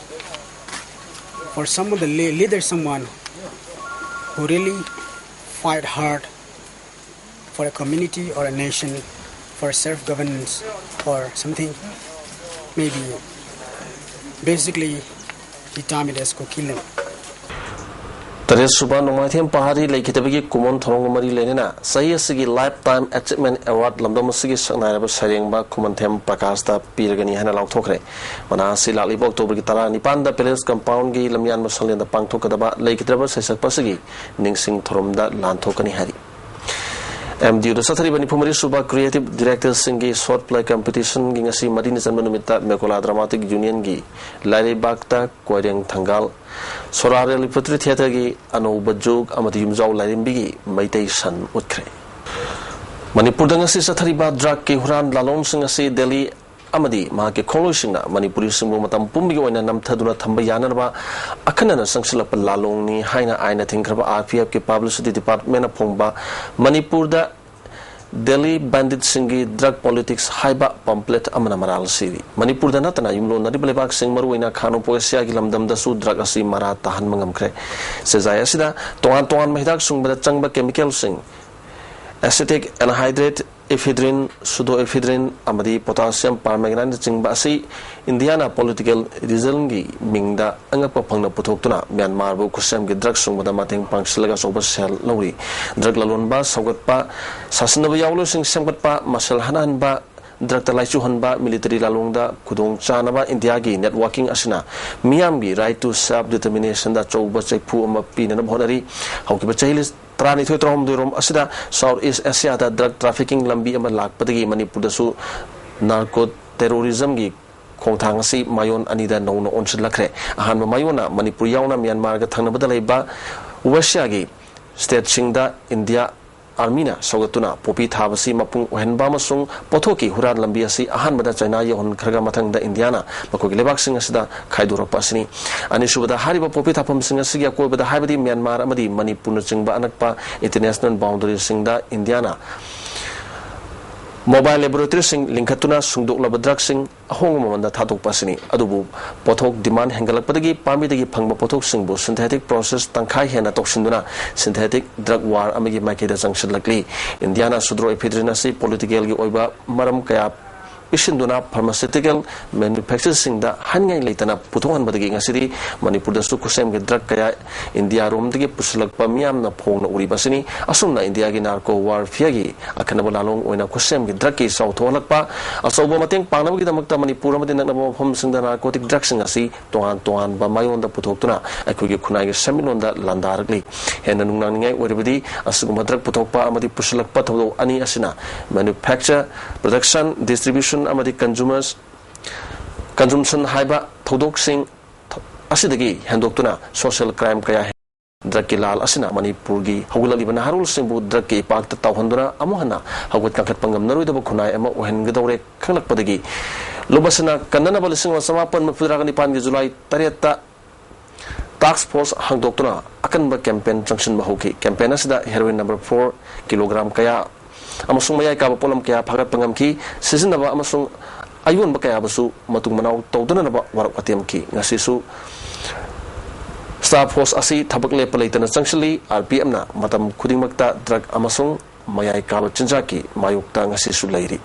for some of the le- leaders, someone who really fight hard for a community or a nation, for self-governance or something, maybe Basically, he termed it as Kokilem. ꯇꯔꯦꯠ ꯁꯨꯕ ꯅꯣꯡꯃꯥꯏꯊꯦꯝ ꯄꯍꯥꯔꯤ ꯂꯩꯈꯤꯗꯕꯒꯤ ꯀꯨꯃꯣꯟ ꯊꯧꯔꯝꯒ ꯃꯔꯤ ꯂꯩꯅꯅ ꯆꯍꯤ ꯑꯁꯤꯒꯤ Lifetime Achievement Award ꯂꯝꯗꯝ ꯑꯁꯤꯒꯤ ꯁꯛꯅꯥꯏꯔꯕ ꯁꯩꯔꯦꯡꯕ ꯈꯨꯃꯟꯊꯦꯝ ꯄ꯭ꯔꯀꯥꯁꯇ ꯄꯤꯔꯒꯅꯤ ꯍꯥꯏꯅ ꯂꯥꯎꯊꯣꯛꯈ꯭ꯔꯦ꯫ ꯃꯅꯥ ꯑꯁꯤ ꯂꯥꯛꯂꯤꯕ ꯑꯣꯛꯇꯣꯕꯔꯒꯤ ꯇꯔꯥꯅꯤꯄꯥꯟꯗ Palace Compoundꯒꯤ ꯂꯝꯌꯥꯟꯕ ꯁꯪꯂꯦꯟꯗ ꯄꯥꯡꯊꯣꯛꯀꯗꯕ ꯂꯩꯈꯤꯗ꯭ꯔꯕ ꯁꯩꯁꯛꯄ ꯑꯁꯤꯒꯤ ꯅꯤꯡꯁꯤꯡ ꯊꯧꯔꯝꯗ ꯂꯥꯟꯊꯣꯛꯀꯅꯤ ꯍꯥꯏꯔꯤ꯫ ꯑꯦꯝ ꯗꯤ ꯌꯨꯗ ꯆꯠꯊꯔꯤꯕ ꯅꯤꯐꯨ ꯃꯔꯤ ꯁꯨꯕ Creative Directorꯁꯤꯡꯒꯤ Short Play Competitionꯒꯤ ꯉꯁꯤ ꯃꯔꯤꯅꯤ ꯆꯟꯕ ꯅꯨꯃꯤꯠꯇ Mekola Dramatic Unionꯒꯤ ꯂꯥꯏꯔꯩꯕꯥꯛꯇ ꯀꯣꯏꯔꯦꯡ ꯊꯪꯒꯥꯜ, ꯁꯣꯔꯥ ꯔꯦꯂꯤꯄꯇ꯭ꯔꯤ ꯊꯤꯌꯦꯇꯔꯒꯤ ꯑꯅꯧꯕ ꯖꯨꯒ ꯑꯃꯗꯤ ꯌꯨꯝꯖꯥꯎ ꯂꯥꯏꯔꯦꯝꯕꯤꯒꯤ ꯃꯩꯇꯩ ꯁꯟ ꯎꯠꯈ꯭ꯔꯦ꯫ ꯃꯅꯤꯄꯨꯔꯗ ꯉꯁꯤ ꯆꯠꯊꯔꯤꯕ ꯗ꯭ꯔꯒꯀꯤ ꯍꯨꯔꯥꯟ ꯂꯥꯂꯣꯡꯁꯤꯡ ꯑꯁꯤ ꯗꯦꯜꯂꯤ ꯑꯃꯗꯤ ꯃꯍꯥꯛꯀꯤ ꯈꯣꯡꯂꯣꯏꯁꯤꯡꯅ ꯃꯅꯤꯄꯨꯔꯤꯁꯤꯡꯕꯨ ꯃꯇꯝ ꯄꯨꯝꯕꯒꯤ ꯑꯣꯏꯅ ꯅꯝꯊꯗꯨꯅ ꯊꯝꯕ ꯌꯥꯅꯅꯕ ꯑꯈꯟꯅꯅ ꯆꯪꯁꯤꯜꯂꯛꯄ ꯂꯥꯂꯣꯡꯅꯤ ꯍꯥꯏꯅ ꯑꯥꯏꯟꯅ ꯊꯤꯡꯈ꯭ꯔꯕ ꯑꯥꯔ ꯄꯤ ꯑꯦꯐꯀꯤ ꯄꯕ꯭ꯂꯤꯁꯤꯇꯤ ꯗꯤꯄꯥꯔꯠꯃꯦꯟꯅ ꯐꯣꯡꯕ ꯃꯅꯤꯄꯨꯔꯗ ꯗꯦꯜꯂꯤ ꯕꯦꯟꯗꯤꯠꯁꯤꯡꯒꯤ ꯗ꯭ꯔꯒ ꯄꯣꯂꯤꯇꯤꯛꯁ ꯍꯥꯏꯕ ꯄꯝꯄ꯭ꯂꯦꯠ ꯑꯃꯅ ꯃꯔꯥꯜ ꯁꯤꯔꯤ꯫ ꯃꯅꯤꯄꯨꯔꯗ ꯅꯠꯇꯅ ꯌꯨꯝꯂꯣꯟꯅꯔꯤꯕ ꯂꯩꯕꯥꯛꯁꯤꯡ, ꯃꯔꯨꯑꯣꯏꯅ ꯈꯥ ꯅꯣꯡꯄꯣꯛ ꯑꯦꯁꯤꯌꯥꯒꯤ ꯂꯝꯗꯝꯗꯁꯨ ꯗ꯭ꯔꯒ ꯑꯁꯤ ꯃꯔꯥ ꯇꯥꯍꯟꯕ ꯉꯝꯈ꯭ꯔꯦ꯫ ꯆꯦꯖꯥꯏ ꯑꯁꯤꯗ ꯇꯣꯉꯥꯟ ꯇꯣꯉꯥꯟꯕ ꯍꯤꯗꯥꯛ ꯁꯨꯡꯕꯗ ꯆꯪꯕ ꯀꯦꯃꯤꯀꯦꯜꯁꯤꯡ, ꯑꯦꯁꯤꯇꯤꯛ ꯑꯦꯟꯍꯥꯏꯗ꯭ꯔꯦꯠ, ꯏꯐꯤꯗ꯭ꯔꯤꯟ, ꯁꯨꯗꯣ ꯏꯐꯤꯗ꯭ꯔꯤꯟ ꯑꯃꯗꯤ ꯄꯣꯇꯥꯁꯤꯌꯝ ꯄꯥꯔꯃꯦꯒꯅꯥꯏꯠꯅꯆꯤꯡꯕ ꯑꯁꯤ ꯏꯟꯗꯤꯌꯥꯅ ꯄꯣꯂꯤꯇꯤꯀꯦꯜ ꯔꯤꯖꯟꯒꯤ ꯃꯤꯡꯗ ꯑꯉꯛꯄ ꯐꯪꯅ ꯄꯨꯊꯣꯛꯇꯨꯅ ꯃ꯭ꯌꯥꯟꯃꯥꯔꯕꯨ ꯈꯨꯠꯁꯦꯝꯒꯤ ꯗ꯭ꯔꯒ ꯁꯨꯡꯕꯗ ꯃꯇꯦꯡ ꯄꯥꯡꯁꯤꯜꯂꯒ ꯑꯆꯧꯕ ꯁꯦꯜ ꯂꯧꯔꯤ꯫ ꯗ꯭ꯔꯒ ꯂꯂꯣꯟꯕ ꯁꯧꯒꯠꯄ, ꯁꯥꯁꯤꯟꯅꯕ ꯌꯥꯎꯂꯣꯏꯁꯤꯡ ꯁꯦꯝꯒꯠꯄ, ꯃꯁꯦꯜ ꯍꯟꯍꯟꯕ, ꯗ꯭ꯔꯒꯇ ꯂꯥꯏꯆꯨꯍꯟꯕ, ꯃꯤꯂꯤꯇꯔꯤ ꯂꯥꯂꯣꯡꯗ ꯈꯨꯗꯣꯡ ꯆꯥꯅꯕ ꯏꯟꯗꯤꯌꯥꯒꯤ ꯅꯦꯠꯋꯥꯔꯀꯤꯡ ꯑꯁꯤꯅ ꯃꯤꯌꯥꯝꯒꯤ right to self determinationꯗ ꯑꯆꯧꯕ ꯆꯩꯐꯨ ꯑꯃ ꯄꯤꯅꯅꯕ ꯍꯣꯠꯅꯔꯤ꯫ ꯍꯧꯈꯤꯕ ꯆꯍꯤ ꯇꯔꯥꯅꯤꯊꯣꯏ ꯇꯔꯥꯍꯨꯝꯗꯣꯏꯔꯣꯝ ꯑꯁꯤꯗ South East Asiaꯗ ꯗ꯭ꯔꯒ ꯇ꯭ꯔꯥꯐꯤꯀꯤꯡ ꯂꯝꯕꯤ ꯑꯃ ꯂꯥꯛꯄꯗꯒꯤ ꯃꯅꯤꯄꯨꯔꯗꯁꯨ ꯅꯥꯔꯀꯣ ꯇꯦꯔꯣꯔꯤꯖꯝꯒꯤ ꯈꯣꯡꯊꯥꯡ ꯑꯁꯤ ꯃꯥꯏꯑꯣꯟ ꯑꯅꯤꯗ ꯅꯧꯅ ꯑꯣꯟꯁꯤꯜꯂꯛꯈ꯭ꯔꯦ꯫ ꯑꯍꯥꯟꯕ ꯃꯥꯏꯑꯣꯟꯅ ꯃꯅꯤꯄꯨꯔ ꯌꯥꯎꯅ ꯃ꯭ꯌꯥꯟꯃꯥꯔꯒ ꯊꯪꯅꯕꯗ ꯂꯩꯕ ꯋꯦꯁꯤꯌꯥꯒꯤ ꯁ꯭ꯇꯦꯠꯁꯤꯡꯗ ꯏꯟꯗꯤꯌꯥ ꯑꯥꯔꯃꯤꯅ ꯁꯧꯒꯠꯇꯨꯅ ꯄꯣꯄꯤ ꯊꯥꯕꯁꯤ ꯃꯄꯨꯡ ꯑꯣꯏꯍꯟꯕ ꯑꯃꯁꯨꯡ ꯄꯣꯠꯊꯣꯛꯀꯤ ꯍꯨꯔꯥꯟ ꯂꯝꯕꯤ ꯑꯁꯤ ꯑꯍꯥꯟꯕꯗ ꯆꯥꯏꯅꯥ ꯌꯧꯍꯟꯈ꯭ꯔꯒ ꯃꯊꯪꯗ ꯏꯟꯗꯤꯌꯥꯅ ꯃꯈꯣꯏꯒꯤ ꯂꯩꯕꯥꯛꯁꯤꯡ ꯑꯁꯤꯗ ꯈꯥꯏꯗꯣꯔꯛꯄ ꯑꯁꯤꯅꯤ꯫ ꯑꯅꯤꯁꯨꯕꯗ, ꯍꯥꯏꯔꯤꯕ ꯄꯣꯄꯤ ꯊꯥꯐꯝꯁꯤꯡ ꯑꯁꯤꯒꯤ ꯑꯀꯣꯏꯕꯗ, ꯍꯥꯏꯕꯗꯤ ꯃ꯭ꯌꯥꯟꯃꯥꯔ ꯑꯃꯗꯤ ꯃꯅꯤꯄꯨꯔꯅꯆꯤꯡꯕ ꯑꯅꯛꯄ ꯏꯟꯇꯔꯅꯦꯁꯅꯦꯜ ꯕꯥꯎꯟꯗꯔꯤꯁꯤꯡꯗ ꯏꯟꯗꯤꯌꯥꯅ ꯃꯣꯕꯥꯏꯜ ꯂꯦꯕꯣꯔꯦꯇꯔꯤꯁꯤꯡ ꯂꯤꯡꯈꯠꯇꯨꯅ ꯁꯨꯡꯗꯣꯛꯂꯕ ꯗ꯭ꯔꯒꯁꯤꯡ ꯑꯍꯣꯡꯕ ꯃꯃꯜꯗ ꯊꯥꯗꯣꯛꯄ ꯑꯁꯤꯅꯤ꯫ ꯑꯗꯨꯕꯨ ꯄꯣꯠꯊꯣꯛ ꯗꯤꯃꯥꯟ ꯍꯦꯟꯒꯠꯂꯛꯄꯗꯒꯤ ꯄꯥꯝꯕꯤꯗꯒꯤ ꯐꯪꯕ ꯄꯣꯠꯊꯣꯛꯁꯤꯡꯕꯨ ꯁꯤꯟꯊꯦꯇꯤꯛ ꯄ꯭ꯔꯣꯁꯦꯁ ꯇꯪꯈꯥꯏ ꯍꯦꯟꯅ ꯇꯧꯁꯤꯟꯗꯨꯅ ꯁꯤꯟꯊꯦꯇꯤꯛ ꯗ꯭ꯔꯒ ꯋꯥꯔ ꯑꯃꯒꯤ ꯃꯥꯏꯀꯩꯗ ꯆꯪꯁꯤꯜꯂꯛꯂꯤ꯫ ꯏꯟꯗꯤꯌꯥꯅ ꯁꯨꯗ꯭ꯔꯣ ꯏꯐꯤꯗ꯭ꯔꯤꯟ ꯑꯁꯤ ꯄꯣꯂꯤꯇꯤꯀꯦꯜꯒꯤ ꯑꯣꯏꯕ ꯃꯔꯝ ꯀꯌꯥ ꯄꯤꯁꯤꯟꯗꯨꯅ ꯐꯥꯔꯃꯥꯁꯤꯇꯤꯀꯦꯜ ꯃꯦꯅꯨꯐꯦꯛꯆꯔꯁꯤꯡꯗ ꯍꯥꯏꯅꯤꯡꯉꯥꯏ ꯂꯩꯇꯅ ꯄꯨꯊꯣꯛꯍꯟꯕꯗꯒꯤ ꯉꯁꯤꯗꯤ ꯃꯅꯤꯄꯨꯔꯗꯁꯨ ꯈꯨꯠꯁꯦꯝꯒꯤ ꯗ꯭ꯔꯒ ꯀꯌꯥ ꯏꯟꯗꯤꯌꯥꯔꯣꯝꯗꯒꯤ ꯄꯨꯁꯤꯜꯂꯛꯄ ꯃꯤꯌꯥꯝꯅ ꯐꯣꯡꯅ ꯎꯔꯤꯕ ꯑꯁꯤꯅꯤ꯫ ꯑꯁꯨꯝꯅ ꯏꯟꯗꯤꯌꯥꯒꯤ ꯅꯥꯔꯀꯣ ꯋꯥꯔꯐꯤꯌꯔꯒꯤ ꯑꯈꯟꯅꯕ ꯂꯥꯂꯣꯡ ꯑꯣꯏꯅ ꯈꯨꯠꯁꯦꯝꯒꯤ ꯗ꯭ꯔꯒꯀꯤ ꯆꯥꯎꯊꯣꯛꯍꯜꯂꯛꯄ, ꯑꯆꯧꯕ ꯃꯇꯦꯡ ꯄꯥꯡꯅꯕꯒꯤꯗꯃꯛꯇ ꯃꯅꯤꯄꯨꯔ ꯑꯃꯗꯤ ꯅꯛꯅꯕ ꯃꯐꯝꯁꯤꯡꯗ ꯅꯥꯔꯀꯣꯇꯤꯛ ꯗ꯭ꯔꯒꯁꯤꯡ ꯑꯁꯤ ꯇꯣꯉꯥꯟ ꯇꯣꯉꯥꯟꯕ ꯃꯥꯏꯑꯣꯟꯗ ꯄꯨꯊꯣꯛꯇꯨꯅ ꯑꯩꯈꯣꯏꯒꯤ ꯈꯨꯟꯅꯥꯏꯒꯤ ꯁꯦꯟꯃꯤꯠꯂꯣꯟꯗ ꯂꯥꯟꯗꯥꯔꯛꯂꯤ꯫ ꯍꯦꯟꯅ ꯅꯨꯡꯅꯥꯡꯅꯤꯡꯉꯥꯏ ꯑꯣꯏꯔꯕꯗꯤ ꯑꯁꯤꯒꯨꯝꯕ ꯗ꯭ꯔꯒ ꯄꯨꯊꯣꯛꯄ ꯑꯃꯗꯤ ꯄꯨꯁꯤꯜꯂꯛꯄ ꯊꯧꯗꯣꯛ ꯑꯅꯤ ꯑꯁꯤꯅ manufacture, production, distribution ꯑꯃꯗꯤ consumers, consumption ꯍꯥꯏꯕ ꯊꯧꯗꯣꯛꯁꯤꯡ ꯑꯁꯤꯗꯒꯤ ꯍꯦꯟꯗꯣꯛꯇꯨꯅ social crime ꯀꯌꯥ ꯗ꯭ꯔꯒꯀꯤ ꯂꯥꯜ ꯑꯁꯤꯅ ꯃꯅꯤꯄꯨꯔꯒꯤ ꯍꯧꯒꯠꯂꯛꯂꯤꯕ ꯅꯍꯥꯔꯣꯜꯁꯤꯡꯕꯨ ꯗ꯭ꯔꯒꯀꯤ ꯏꯄꯥꯛꯇ ꯇꯥꯎꯍꯟꯗꯨꯅ ꯑꯃꯨꯛ ꯍꯟꯅ ꯍꯧꯒꯠ ꯀꯥꯡꯈꯠꯄ ꯉꯝꯅꯔꯣꯏꯗꯕ ꯈꯨꯟꯅꯥꯏ ꯑꯃ ꯑꯣꯏꯍꯟꯒꯗꯧꯔꯦ ꯈꯪꯂꯛꯄꯗꯒꯤ ꯂꯨꯕꯁꯤꯅ ꯀꯟꯅꯅꯕ ꯂꯤꯁꯤꯡ ꯑꯃ ꯆꯃꯥꯄꯟ ꯃꯔꯤꯐꯨꯇꯔꯥꯒ ꯅꯤꯄꯥꯟꯒꯤ ꯖꯨꯂꯥꯏ ꯇꯔꯦꯠꯇ task force ꯍꯥꯡꯗꯣꯛꯇꯨꯅ ꯑꯀꯟꯕ campaign ꯆꯪꯁꯤꯟꯕ ꯍꯧꯈꯤ꯫ Campaign ꯑꯁꯤꯗ heroin number four, kilogram ꯀꯌꯥ ꯑꯃꯁꯨꯡ ꯃꯌꯥꯏ ꯀꯥꯕ ꯄꯣꯠꯂꯝ ꯀꯌꯥ ꯐꯥꯒꯠꯄ ꯉꯝꯈꯤ꯫ ꯁꯤꯖꯤꯟꯅꯕ ꯑꯃꯁꯨꯡ ꯑꯌꯣꯟꯕ ꯀꯌꯥꯕꯨꯁꯨ ꯃꯇꯨꯡ ꯃꯅꯥꯎ ꯇꯧꯗꯅꯅꯕ ꯋꯥꯔꯛ ꯋꯥꯇꯦꯝꯈꯤ꯫ ꯉꯁꯤꯁꯨ staff force ꯑꯁꯤ ꯊꯕꯛ ꯂꯦꯞꯄ ꯂꯩꯇꯅ ꯆꯪꯁꯤꯜꯂꯤ꯫ RPFꯅ ꯃꯇꯝ ꯈꯨꯗꯤꯡꯃꯛꯇ ꯗ꯭ꯔꯒ ꯑꯃꯁꯨꯡ ꯃꯌꯥꯏ ꯀꯥꯕ ꯆꯤꯟꯖꯥꯛꯀꯤ ꯃꯥꯌꯣꯛꯇ ꯉꯁꯤꯁꯨ ꯂꯩꯔꯤ꯫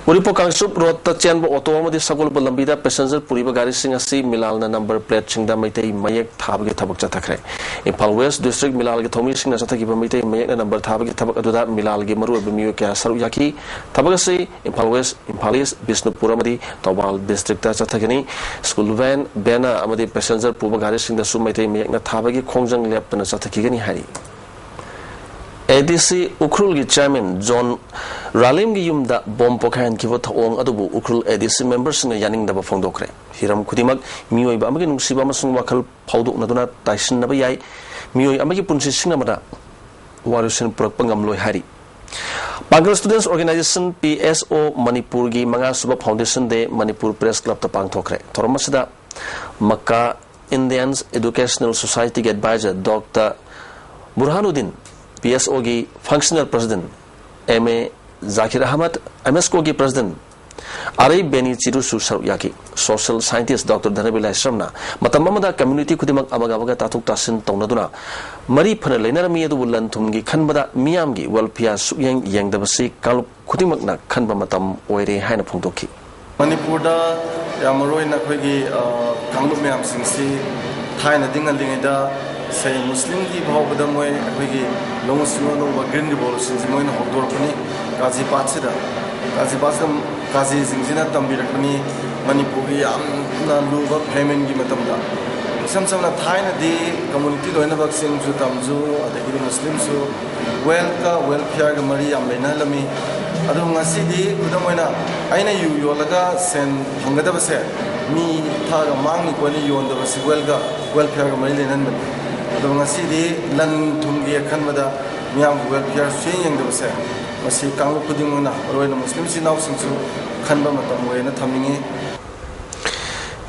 ꯎꯔꯤꯄꯣꯛ ꯀꯥꯡꯆꯨꯞ ꯔꯣꯗꯇ ꯆꯦꯟꯕ ꯑꯣꯇꯣ ꯑꯃꯗꯤ ꯁꯒꯣꯜꯕꯟ ꯂꯝꯕꯤꯗ ꯄꯦꯁꯦꯟꯖꯔ ꯄꯨꯔꯤꯕ ꯒꯥꯔꯤꯁꯤꯡ ꯑꯁꯤ ꯃꯤꯂꯥꯜꯅ ꯅꯝꯕꯔ ꯄ꯭ꯂꯦꯠꯁꯤꯡꯗ ꯃꯩꯇꯩ ꯃꯌꯦꯛ ꯊꯥꯕꯒꯤ ꯊꯕꯛ ꯆꯠꯊꯈ꯭ꯔꯦ꯫ ꯏꯝꯐꯥꯜ ꯋꯦꯁ ꯗꯤꯁꯇ꯭ꯔꯤꯛ ꯃꯤꯂꯥꯜꯒꯤ ꯊꯧꯃꯤꯁꯤꯡꯅ ꯆꯠꯊꯈꯤꯕ ꯃꯩꯇꯩ ꯃꯌꯦꯛꯅ ꯅꯝꯕꯔ ꯊꯥꯕꯒꯤ ꯊꯕꯛ ꯑꯗꯨꯗ ꯃꯤꯂꯥꯜꯒꯤ ꯃꯔꯨꯑꯣꯏꯕ ꯃꯤꯑꯣꯏ ꯀꯌꯥ ꯁꯔꯨꯛ ꯌꯥꯈꯤ꯫ ꯊꯕꯛ ꯑꯁꯤ ꯏꯝꯐꯥꯜ ꯋꯦꯁ, ꯏꯝꯐꯥꯜ ꯏꯁ, ꯕꯤꯁꯅꯨꯄꯨꯔ ꯑꯃꯗꯤ ꯊꯧꯕꯥꯜ ꯗꯤꯁꯇ꯭ꯔꯤꯛꯇ ꯆꯠꯊꯒꯅꯤ꯫ ꯁ꯭ꯀꯨꯜ ꯚꯦꯟ, ꯕꯦꯅꯔ ꯑꯃꯗꯤ ꯄꯦꯁꯦꯟꯖꯔ ꯄꯨꯕ ꯒꯥꯔꯤꯁꯤꯡꯗꯁꯨ ꯃꯩꯇꯩ ꯃꯌꯦꯛꯅ ꯊꯥꯕꯒꯤ ꯈꯣꯡꯖꯪ ꯂꯦꯞꯇꯅ ꯆꯠꯊꯈꯤꯒꯅꯤ ꯍꯥꯏꯔꯤ꯫ ADC ꯎꯈ꯭ꯔꯨꯜꯒꯤ chairman ꯖꯣꯟ ꯔꯥꯂꯦꯝꯒꯤ ꯌꯨꯝꯗ ꯕꯣꯝ ꯄꯣꯈꯥꯏꯍꯟꯈꯤꯕ ꯊꯧꯑꯣꯡ ꯑꯗꯨꯕꯨ ꯎꯈ꯭ꯔꯨꯜ ADC memberꯁꯤꯡꯅ ꯌꯥꯅꯤꯡꯗꯕ ꯐꯣꯡꯗꯣꯛꯈ꯭ꯔꯦ꯫ ꯍꯤꯔꯝ ꯈꯨꯗꯤꯡꯃꯛ ꯃꯤꯑꯣꯏꯕ ꯑꯃꯒꯤ ꯅꯨꯡꯁꯤꯕ ꯑꯃꯁꯨꯡ ꯋꯥꯈꯜ ꯐꯥꯎꯗꯣꯛꯅꯗꯨꯅ ꯇꯥꯏꯁꯤꯟꯅꯕ ꯌꯥꯏ꯫ ꯃꯤꯑꯣꯏ ꯑꯃꯒꯤ ꯄꯨꯟꯁꯤ ꯁꯤꯡꯅꯕꯗ ꯋꯥꯔꯣꯏꯁꯤꯟ ꯄꯨꯔꯛꯄ ꯉꯝꯂꯣꯏ ꯍꯥꯏꯔꯤ꯫ ꯄꯥꯡꯒꯜ Students Organisation, PSO, ꯃꯅꯤꯄꯨꯔꯒꯤ ꯃꯉꯥꯁꯨꯕ Foundation Day ꯃꯅꯤꯄꯨꯔ Press Clubꯇ ꯄꯥꯡꯊꯣꯛꯈ꯭ꯔꯦ꯫ ꯊꯧꯔꯝ ꯑꯁꯤꯗ ꯃꯀꯥ Indians Educational Societyꯒꯤ advisor ꯗꯣꯛꯇꯔ ꯕꯨꯔꯍꯥꯅꯨꯗꯤꯟ, PSOꯒꯤ functional president MA Zakir Ahmad, MSCOꯒꯤ president ꯑꯥꯔ ꯑꯥꯏ ꯕꯦꯅꯤ ꯆꯤꯔꯨꯁꯨ ꯁꯔꯨꯛ ꯌꯥꯈꯤ꯫ ꯁꯣꯁꯤꯌꯦꯜ ꯁꯥꯏꯟꯇꯤꯁ ꯗꯣꯛꯇꯔ ꯙꯅꯕꯤ ꯂꯥꯏꯁ꯭ꯔꯝꯅ ꯃꯇꯝ ꯑꯃꯗ ꯀꯝꯃ꯭ꯌꯨꯅꯤꯇꯤ ꯈꯨꯗꯤꯡꯃꯛ ꯑꯃꯒ ꯑꯃꯒ ꯇꯥꯊꯣꯛ ꯇꯥꯁꯤꯟ ꯇꯧꯅꯗꯨꯅ ꯃꯔꯤ ꯐꯅ ꯂꯩꯅꯔꯝꯃꯤ, ꯑꯗꯨꯕꯨ ꯂꯟ ꯊꯨꯝꯒꯤ ꯈꯟꯕꯗ ꯃꯤꯌꯥꯝꯒꯤ ꯋꯦꯜꯐꯤꯌꯥꯔ ꯁꯨꯛꯌꯦꯡ ꯌꯦꯡꯗꯕꯁꯤ ꯀꯥꯡꯂꯨꯞ ꯈꯨꯗꯤꯡꯃꯛꯅ ꯈꯟꯕ ꯃꯇꯝ ꯑꯣꯏꯔꯦ ꯍꯥꯏꯅ ꯐꯣꯡꯗꯣꯛꯈꯤ꯫ ꯃꯅꯤꯄꯨꯔꯗ ꯌꯥꯝ ꯃꯔꯨ ꯑꯣꯏꯅ ꯑꯩꯈꯣꯏꯒꯤ, ꯑ, ꯀꯥꯡꯂꯨꯞ ꯃꯌꯥꯝꯁꯤꯡꯁꯤ ꯊꯥꯏꯅꯗꯤ ꯉꯜꯂꯤꯉꯩꯗ, ꯁꯦ, ꯃꯨꯁꯂꯤꯝꯒꯤ ꯐꯥꯎꯕꯗ ꯃꯣꯏ ꯑꯩꯈꯣꯏꯒꯤ ꯂꯧꯎ ꯁꯤꯡꯎ ꯑꯅꯧꯕ ꯒ꯭ꯔꯤꯟ ꯔꯤꯚꯣꯂꯨꯁꯟꯁꯤ ꯃꯣꯏꯅ ꯍꯧꯗꯣꯔꯛꯄꯅꯤ꯫ ꯀꯥꯖꯤꯄꯥꯠꯁꯤꯗ, ꯀꯥꯖꯤꯄꯥꯠꯁꯤꯗ, ꯀꯥꯖꯤꯁꯤꯡꯁꯤꯅ ꯇꯝꯕꯤꯔꯛꯄꯅꯤ꯫ ꯃꯅꯤꯄꯨꯔꯒꯤ ꯌꯥꯝꯅ ꯂꯨꯕ ꯐꯦꯃꯤꯟꯒꯤ ꯃꯇꯝꯗ, ꯏꯁꯝ ꯁꯝꯅ ꯊꯥꯏꯅꯗꯤ ꯀꯝꯃꯨꯅꯤꯇꯤ ꯂꯣꯏꯅꯃꯛꯁꯤꯡꯁꯨ ꯇꯝꯁꯨ, ꯑꯗꯒꯤꯗꯤ ꯃꯨꯁꯂꯤꯝꯁꯨ ꯋꯦꯜꯊꯀ ꯋꯦꯜꯐꯤꯌꯔꯒ ꯃꯔꯤ ꯌꯥꯝ ꯂꯩꯅꯍꯜꯂꯝꯃꯤ꯫ ꯑꯗꯨ ꯉꯁꯤꯗꯤ ꯈꯨꯗꯝ ꯑꯣꯏꯅ ꯑꯩꯅ ꯌꯨ ꯌꯣꯜꯂꯒ ꯁꯦꯟ ꯐꯪꯒꯗꯕꯁꯦ ꯃꯤ ꯊꯛꯑꯒ ꯃꯥꯡꯅꯤꯀꯣ ꯑꯩꯅ ꯌꯣꯟꯗꯕꯁꯤ ꯋꯦꯜꯒ ꯋꯦꯜꯐꯤꯌꯔꯒ ꯃꯔꯤ ꯂꯩꯅꯍꯟꯕꯅꯤ꯫ ꯑꯗꯨ ꯉꯁꯤꯗꯤ ꯂꯟ ꯊꯨꯝꯒꯤ ꯑꯈꯟꯕꯗ ꯃꯤꯌꯥꯝꯒꯤ ꯋꯦꯜꯐꯤꯌꯔ ꯁꯨꯌꯦꯡ ꯌꯦꯡꯗꯕꯁꯦ ꯃꯁꯤ ꯀꯥꯡꯂꯨꯞ ꯈꯨꯗꯤꯡꯃꯛꯅ, ꯃꯔꯨꯑꯣꯏꯅ ꯃꯨꯁꯂꯤꯝ ꯏꯆꯤꯜ ꯏꯅꯥꯎꯁꯤꯡꯁꯨ ꯈꯟꯕ ꯃꯇꯝ ꯑꯣꯏꯅ ꯊꯝꯅꯤꯡꯉꯤ꯫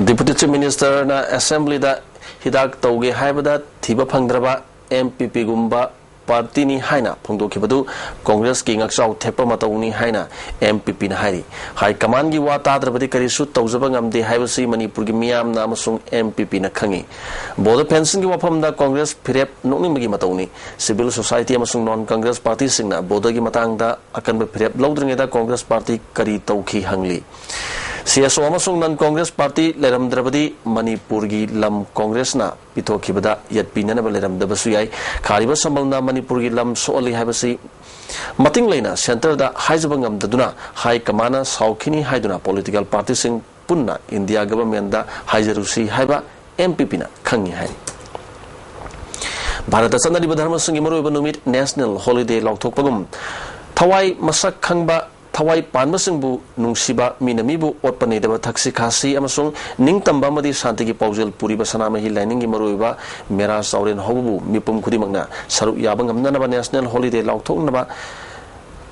ꯗꯤꯄꯨꯇꯤ ꯆꯤꯐ ꯃꯤꯅꯤꯁꯇꯔꯅ ꯑꯦꯁꯦꯝꯕ꯭ꯂꯤꯗ ꯍꯤꯗꯥꯛ ꯇꯧꯒꯦ ꯍꯥꯏꯕꯗ ꯊꯤꯕ ꯐꯪꯗ꯭ꯔꯕ ꯑꯦꯝ ꯄꯤ ꯄꯤꯒꯨꯝꯕ ꯄꯥꯔꯇꯤꯅꯤ ꯍꯥꯏꯅ ꯐꯣꯡꯗꯣꯛꯈꯤꯕꯗꯨ ꯀꯣꯡꯒ꯭ꯔꯦꯁꯀꯤ ꯉꯛꯆꯥꯎ ꯊꯦꯛꯄ ꯃꯇꯧꯅꯤ ꯍꯥꯏꯅ ꯑꯦꯝ ꯄꯤ ꯄꯤꯅ ꯍꯥꯏꯔꯤ꯫ ꯍꯥꯏ ꯀꯃꯥꯟꯒꯤ ꯋꯥ ꯇꯥꯗ꯭ꯔꯕꯗꯤ ꯀꯔꯤꯁꯨ ꯇꯧꯖꯕ ꯉꯝꯗꯦ ꯍꯥꯏꯕꯁꯤ ꯃꯅꯤꯄꯨꯔꯒꯤ ꯃꯤꯌꯥꯝꯅ ꯑꯃꯁꯨꯡ ꯑꯦꯝ ꯄꯤ ꯄꯤꯅ ꯈꯪꯏ꯫ ꯕꯣꯔꯗꯔ ꯐꯦꯟꯁꯤꯡꯒꯤ ꯋꯥꯐꯝꯗ ꯀꯣꯡꯒ꯭ꯔꯦꯁ ꯐꯤꯔꯦꯞ ꯅꯣꯛꯅꯤꯡꯕꯒꯤ ꯃꯇꯧꯅꯤ꯫ ꯁꯤꯚꯤꯜ ꯁꯣꯁꯥꯏꯇꯤ ꯑꯃꯁꯨꯡ ꯅꯣꯟ ꯀꯣꯡꯒ꯭ꯔꯦꯁ ꯄꯥꯔꯇꯤꯁꯤꯡꯅ ꯕꯣꯔꯗꯔꯒꯤ ꯃꯇꯥꯡꯗ ꯑꯀꯟꯕ ꯐꯤꯔꯦꯞ ꯂꯧꯗ꯭ꯔꯤꯉꯩꯗ ꯀꯣꯡꯒ꯭ꯔꯦꯁ ꯄꯥꯔꯇꯤ ꯀꯔꯤ ꯇꯧꯈꯤ ꯍꯪꯂꯤ꯫ ꯁꯤ ꯑꯦꯁ ꯑꯣ ꯑꯃꯁꯨꯡ ꯅꯟ ꯀꯣꯡꯒ꯭ꯔꯦꯁ ꯄꯥꯔꯇꯤ ꯂꯩꯔꯝꯗ꯭ꯔꯕꯗꯤ ꯃꯅꯤꯄꯨꯔꯒꯤ ꯂꯝ ꯀꯣꯡꯒ꯭ꯔꯦꯁꯅ ꯄꯤꯊꯣꯛꯈꯤꯕꯗ ꯌꯦꯠꯄꯤꯅꯅꯕ ꯂꯩꯔꯝꯗꯕꯁꯨ ꯌꯥꯏ꯫ ꯈꯥꯔꯤꯕ ꯁꯝꯕꯜꯅ ꯃꯅꯤꯄꯨꯔꯒꯤ ꯂꯝ ꯁꯣꯛꯍꯜꯂꯤ ꯍꯥꯏꯕꯁꯤ ꯃꯇꯤꯡ ꯂꯩꯅ ꯁꯦꯟꯇꯔꯗ ꯍꯥꯏꯖꯕ ꯉꯝꯗꯗꯨꯅ ꯍꯥꯏ ꯀꯃꯥꯟꯅ ꯁꯥꯎꯈꯤꯅꯤ ꯍꯥꯏꯗꯨꯅ ꯄꯣꯂꯤꯇꯤꯀꯦꯜ ꯄꯥꯔꯇꯤꯁꯤꯡ ꯄꯨꯟꯅ ꯏꯟꯗꯤꯌꯥ ꯒꯚꯔꯟꯃꯦꯟꯗ ꯍꯥꯏꯖꯔꯨꯁꯤ ꯍꯥꯏꯕ ꯑꯦꯝ ꯄꯤ ꯄꯤꯅ ꯈꯪꯏ ꯍꯥꯏꯔꯤ꯫ ꯚꯥꯔꯠꯇ ꯆꯠꯅꯔꯤꯕ ꯙꯔꯃꯁꯤꯡꯒꯤ ꯃꯔꯨꯑꯣꯏꯕ ꯅꯨꯃꯤꯠ ꯅꯦꯁꯅꯦꯜ ꯍꯣꯂꯤꯗꯦ ꯂꯥꯎꯊꯣꯛꯄꯒꯨꯝ ꯊꯋꯥꯏ ꯃꯁꯛ ꯈꯪꯕ ꯊꯋꯥꯏ ꯄꯥꯟꯕꯁꯤꯡꯕꯨ ꯅꯨꯡꯁꯤꯕ, ꯃꯤꯅ ꯃꯤꯕꯨ ꯑꯣꯠꯄ ꯅꯩꯗꯕ, ꯊꯛꯁꯤ ꯈꯥꯁꯤ ꯑꯃꯁꯨꯡ ꯅꯤꯡꯇꯝꯕ ꯑꯃꯗꯤ ꯁꯥꯟꯇꯤꯒꯤ ꯄꯥꯎꯖꯦꯜ ꯄꯨꯔꯤꯕ ꯁꯅꯥꯃꯍꯤ ꯂꯥꯏꯅꯤꯡꯒꯤ ꯃꯔꯨꯑꯣꯏꯕ ꯃꯦꯔꯥ ꯆꯥꯎꯔꯦꯟ ꯍꯧꯕꯕꯨ ꯃꯤꯄꯨꯝ ꯈꯨꯗꯤꯡꯃꯛꯅ ꯁꯔꯨꯛ ꯌꯥꯕ ꯉꯝꯅꯅꯕ ꯅꯦꯁꯅꯦꯜ ꯍꯣꯂꯤꯗꯦ ꯂꯥꯎꯊꯣꯛꯅꯕ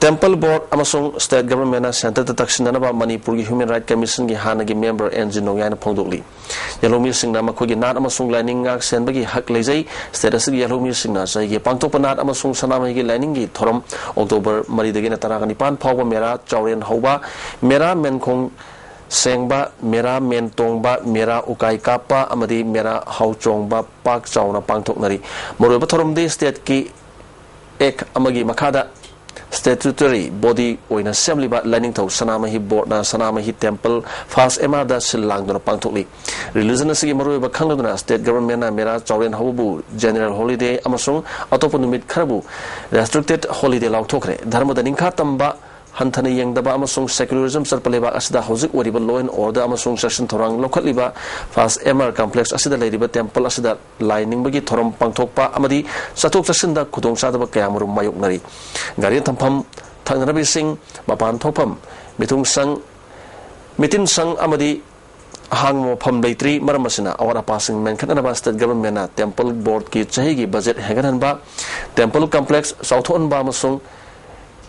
Temple Board ꯑꯃꯁꯨꯡ State Governmentꯅ Centreꯗ ꯇꯛꯁꯤꯟꯅꯅꯕ ꯃꯅꯤꯄꯨꯔꯒꯤ Human Rights Commissionꯒꯤ ꯍꯥꯟꯅꯒꯤ member ꯑꯦꯟ ꯖꯤ ꯅꯣꯡꯌꯥꯏꯅ ꯐꯣꯡꯗꯣꯛꯂꯤ꯫ ꯌꯦꯜꯍꯧꯃꯤꯁꯤꯡꯅ ꯃꯈꯣꯏꯒꯤ ꯅꯥꯠ ꯑꯃꯁꯨꯡ ꯂꯥꯏꯅꯤꯡ ꯉꯥꯛ ꯁꯦꯟꯕꯒꯤ ꯍꯛ ꯂꯩꯖꯩ꯫ State ꯑꯁꯤꯒꯤ ꯌꯦꯜꯍꯧꯃꯤꯁꯤꯡꯅ ꯆꯍꯤꯒꯤ ꯄꯥꯡꯊꯣꯛꯄ ꯅꯥꯠ ꯑꯃꯁꯨꯡ ꯁꯅꯥꯃꯍꯤꯒꯤ ꯂꯥꯏꯅꯤꯡꯒꯤ ꯊꯧꯔꯝ October ꯃꯔꯤꯗꯒꯤꯅ ꯇꯔꯥꯒ ꯅꯤꯄꯥꯟ ꯐꯥꯎꯕ ꯃꯦꯔꯥ ꯆꯥꯎꯔꯦꯟ ꯍꯧꯕ, ꯃꯦꯔꯥ ꯃꯦꯟꯈꯣꯡ ꯁꯦꯡꯕ, ꯃꯦꯔꯥ ꯃꯦꯟ ꯇꯣꯡꯕ, ꯃꯦꯔꯥ ꯎꯀꯥꯏ ꯀꯥꯞꯄ ꯑꯃꯗꯤ ꯃꯦꯔꯥ ꯍꯥꯎ ꯆꯣꯡꯕ ꯄꯥꯛ ꯆꯥꯎꯅ ꯄꯥꯡꯊꯣꯛꯅꯔꯤ꯫ ꯃꯔꯨꯑꯣꯏꯕ ꯊꯧꯔꯝꯗꯤ Stateꯀꯤ Act ꯑꯃꯒꯤ ꯃꯈꯥꯗ statutory body ꯑꯣꯏꯅ ꯁꯦꯝꯂꯤꯕ ꯂꯥꯏꯅꯤꯡꯊꯧ ꯁꯅꯥꯃꯍꯤ Boardꯅ ꯁꯅꯥꯃꯍꯤ Temple First M Rꯗ ꯁꯤꯜ ꯂꯥꯡꯗꯨꯅ ꯄꯥꯡꯊꯣꯛꯂꯤ꯫ Religion ꯑꯁꯤꯒꯤ ꯃꯔꯨꯑꯣꯏꯕ ꯈꯪꯂꯗꯨꯅ State Governmentꯅ ꯃꯦꯔꯥ ꯆꯥꯎꯔꯦꯟ ꯍꯧꯕꯕꯨ general holiday ꯑꯃꯁꯨꯡ ꯑꯇꯣꯞꯄ ꯅꯨꯃꯤꯠ ꯈꯔꯕꯨ restricted holiday ꯂꯥꯎꯊꯣꯛꯈ꯭ꯔꯦ꯫ ꯙꯔꯃꯗ ꯅꯤꯡꯈꯥ ꯇꯝꯕ ꯍꯟꯊꯅ ꯌꯦꯡꯗꯕ ꯑꯃꯁꯨꯡ secularism ꯆꯠꯄ ꯂꯩꯕꯥꯛ ꯑꯁꯤꯗ ꯍꯧꯖꯤꯛ ꯑꯣꯏꯔꯤꯕ law and order ꯑꯃꯁꯨꯡ ꯆꯦꯛꯁꯤꯟ ꯊꯧꯔꯥꯡ ꯂꯧꯈꯠꯂꯤꯕ First M R Complex ꯑꯁꯤꯗ ꯂꯩꯔꯤꯕ temple ꯑꯁꯤꯗ ꯂꯥꯏ ꯅꯤꯡꯕꯒꯤ ꯊꯧꯔꯝ ꯄꯥꯡꯊꯣꯛꯄ ꯑꯃꯗꯤ ꯆꯠꯊꯣꯛ ꯆꯠꯁꯤꯟꯗ ꯈꯨꯗꯣꯡꯆꯥꯗꯕ ꯀꯌꯥꯃꯔꯨꯝ ꯃꯥꯌꯣꯛꯅꯔꯤ꯫ ꯒꯥꯔꯤ ꯊꯝꯐꯝ, ꯊꯛꯅꯅꯕ ꯏꯁꯤꯡ, ꯃꯄꯥꯟ ꯊꯣꯛꯐꯝ, ꯃꯤꯊꯨꯡꯁꯪ, ꯃꯤꯇꯤꯟꯁꯪ ꯑꯃꯗꯤ ꯑꯍꯥꯡꯕ ꯃꯐꯝ ꯂꯩꯇ꯭ꯔꯤ꯫ ꯃꯔꯝ ꯑꯁꯤꯅ, ꯑꯋꯥꯠ ꯑꯄꯥꯁꯤꯡ ꯃꯦꯟꯈꯠꯅꯅꯕ State Governmentꯅ Temple Boardꯀꯤ ꯆꯍꯤꯒꯤ budget ꯍꯦꯟꯒꯠꯍꯟꯕ, Temple Complex ꯆꯥꯎꯊꯣꯛꯍꯟꯕ ꯑꯃꯁꯨꯡ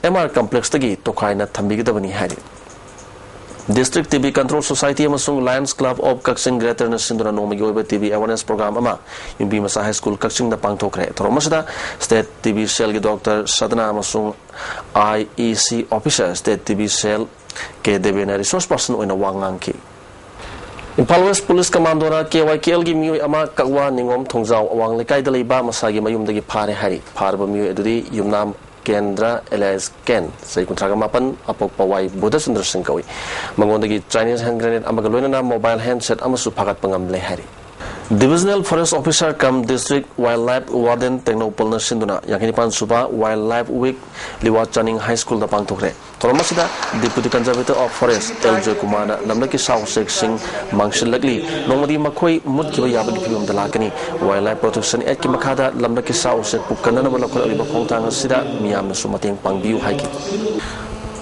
M R Complexꯇꯒꯤ ꯇꯣꯈꯥꯏꯅ ꯊꯝꯕꯤꯒꯗꯕꯅꯤ ꯍꯥꯏꯔꯤ꯫ District T B Control Society ꯑꯃꯁꯨꯡ Lions Club of Kakching Greaterꯅ ꯁꯤꯟꯗꯨꯅ ꯅꯣꯡꯃꯒꯤ ꯑꯣꯏꯕ T B awareness program ꯑꯃ ꯌꯨꯝꯕꯤ ꯃꯆꯥ High School ꯀꯛꯆꯤꯡꯗ ꯄꯥꯡꯊꯣꯛꯈ꯭ꯔꯦ꯫ ꯊꯧꯔꯝ ꯑꯁꯤꯗ State T B Cellꯒꯤ Doctor ꯁꯗꯅꯥ ꯑꯃꯁꯨꯡ I E C Officer, State T B Cell, K ꯗꯦꯕꯦꯅ resource person ꯑꯣꯏꯅ ꯋꯥ ꯉꯥꯡꯈꯤ꯫ Imphal West Police Commandoꯅ K Y K Lꯒꯤ ꯃꯤꯑꯣꯏ ꯑꯃ ꯀꯛꯋꯥ ꯅꯤꯉꯣꯝ ꯊꯣꯡꯖꯥꯎ ꯑꯋꯥꯡ ꯂꯩꯀꯥꯏꯗ ꯂꯩꯕ ꯃꯁꯥꯒꯤ ꯃꯌꯨꯝꯗꯒꯤ ꯐꯥꯔꯦ ꯍꯥꯏꯔꯤ꯫ ꯐꯥꯔꯕ ꯃꯤꯑꯣꯏ ꯑꯗꯨꯗꯤ ꯌꯨꯝꯅꯥꯝ ꯀꯦꯟꯗ꯭ꯔ alias ꯀꯦꯟ, ꯆꯍꯤ ꯀꯨꯟꯊ꯭ꯔꯥꯒ ꯃꯥꯄꯟ, ꯑꯄꯣꯛꯄ ꯋꯥꯏ ꯕꯨꯙꯆꯟꯗ꯭ꯔ ꯁꯤꯡ ꯀꯧꯏ꯫ ꯃꯉꯣꯟꯗꯒꯤ Chinese hand grenade ꯑꯃꯒ ꯂꯣꯏꯅꯅ mobile handset ꯑꯃꯁꯨ ꯐꯥꯒꯠꯄ ꯉꯝꯂꯦ ꯍꯥꯏꯔꯤ꯫ Divisional Forest Officer cum District Wildlife Warden ꯇꯦꯡꯅꯧꯄꯜꯅ ꯁꯤꯟꯗꯨꯅ ꯌꯥꯡꯈꯩꯅꯤꯄꯥꯟ ꯁꯨꯕ Wildlife Week ꯂꯤꯋꯥ ꯆꯥꯅꯤꯡ High Schoolꯗ ꯄꯥꯡꯊꯣꯛꯈ꯭ꯔꯦ꯫ ꯊꯧꯔꯝ ꯑꯁꯤꯗ Deputy Conservator of Forest L ꯖꯣꯏꯀꯨꯃꯥꯔꯅ ꯂꯝꯂꯛꯀꯤ ꯁꯥ ꯎꯆꯦꯛꯁꯤꯡ ꯃꯥꯡꯁꯤꯜꯂꯛꯂꯤ, ꯅꯣꯡꯃꯗꯤ ꯃꯈꯣꯏ ꯃꯨꯠꯈꯤꯕ ꯌꯥꯕꯒꯤ ꯐꯤꯕꯝꯗ ꯂꯥꯛꯀꯅꯤ꯫ Wildlife Protection Actꯀꯤ ꯃꯈꯥꯗ ꯂꯝꯂꯛꯀꯤ ꯁꯥ ꯎꯆꯦꯛꯄꯨ ꯀꯟꯅꯅꯕ ꯂꯧꯈꯠꯂꯛꯂꯤꯕ ꯈꯣꯡꯊꯥꯡ ꯑꯁꯤꯗ ꯃꯤꯌꯥꯝꯅꯁꯨ ꯃꯇꯦꯡ ꯄꯥꯡꯕꯤꯌꯨ ꯍꯥꯏꯈꯤ꯫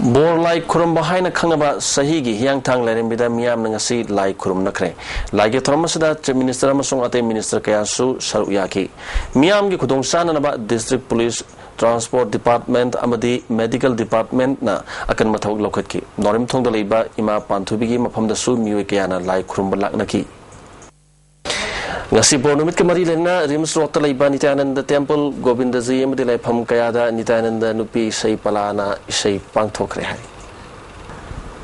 ꯕꯣꯔ ꯂꯥꯏ ꯈꯨꯔꯨꯝꯕ ꯍꯥꯏꯅ ꯈꯪꯅꯕ ꯁꯍꯤꯒꯤ ꯍꯤꯌꯥꯡꯊꯥꯡ ꯂꯥꯏꯔꯦꯝꯕꯤꯗ ꯃꯤꯌꯥꯝꯅ ꯉꯁꯤ ꯂꯥꯏ ꯈꯨꯔꯨꯝꯅꯈ꯭ꯔꯦ꯫ ꯂꯥꯏꯒꯤ ꯊꯧꯔꯝ ꯑꯁꯤꯗ Chief Minister ꯑꯃꯁꯨꯡ ꯑꯇꯩ minister ꯀꯌꯥꯁꯨ ꯁꯔꯨꯛ ꯌꯥꯈꯤ꯫ ꯃꯤꯌꯥꯝꯒꯤ ꯈꯨꯗꯣꯡꯆꯥꯅꯅꯕ District Police ꯇ꯭ꯔꯥꯟꯁꯄꯣꯔꯠ ꯗꯤꯄꯥꯔꯠꯃꯦꯟꯠ ꯑꯃꯗꯤ ꯃꯦꯗꯤꯀꯦꯜ ꯗꯤꯄꯥꯔꯠꯃꯦꯟꯠꯅ ꯑꯀꯟꯕ ꯊꯕꯛ ꯂꯧꯈꯠꯈꯤ꯫ ꯅꯣꯔꯤꯝꯊꯣꯡꯗ ꯂꯩꯕ ꯏꯃꯥ ꯄꯥꯟꯊꯣꯏꯕꯤꯒꯤ ꯃꯐꯝꯗꯁꯨ ꯃꯤꯑꯣꯏ ꯀꯌꯥꯅ ꯂꯥꯏ ꯈꯨꯔꯨꯝꯕ ꯂꯥꯛꯅꯈꯤ꯫ ꯉꯁꯤ ꯕꯣꯔ ꯅꯨꯃꯤꯠꯀ ꯃꯔꯤ ꯂꯩꯅꯅ ꯔꯤꯝꯁ ꯔꯣꯗꯇ ꯂꯩꯕ ꯅꯤꯇ꯭ꯌꯥꯅꯟꯗ ꯇꯦꯝꯄꯜ, ꯒꯣꯕꯤꯟꯗꯖꯤ ꯑꯃꯗꯤ ꯂꯥꯏꯐꯝ ꯀꯌꯥꯗ ꯅꯤꯇ꯭ꯌꯥꯅꯟꯗ ꯅꯨꯄꯤ ꯏꯁꯩ ꯄꯂꯥꯅ ꯏꯁꯩ ꯄꯥꯡꯊꯣꯛꯈ꯭ꯔꯦ ꯍꯥꯏꯔꯤ꯫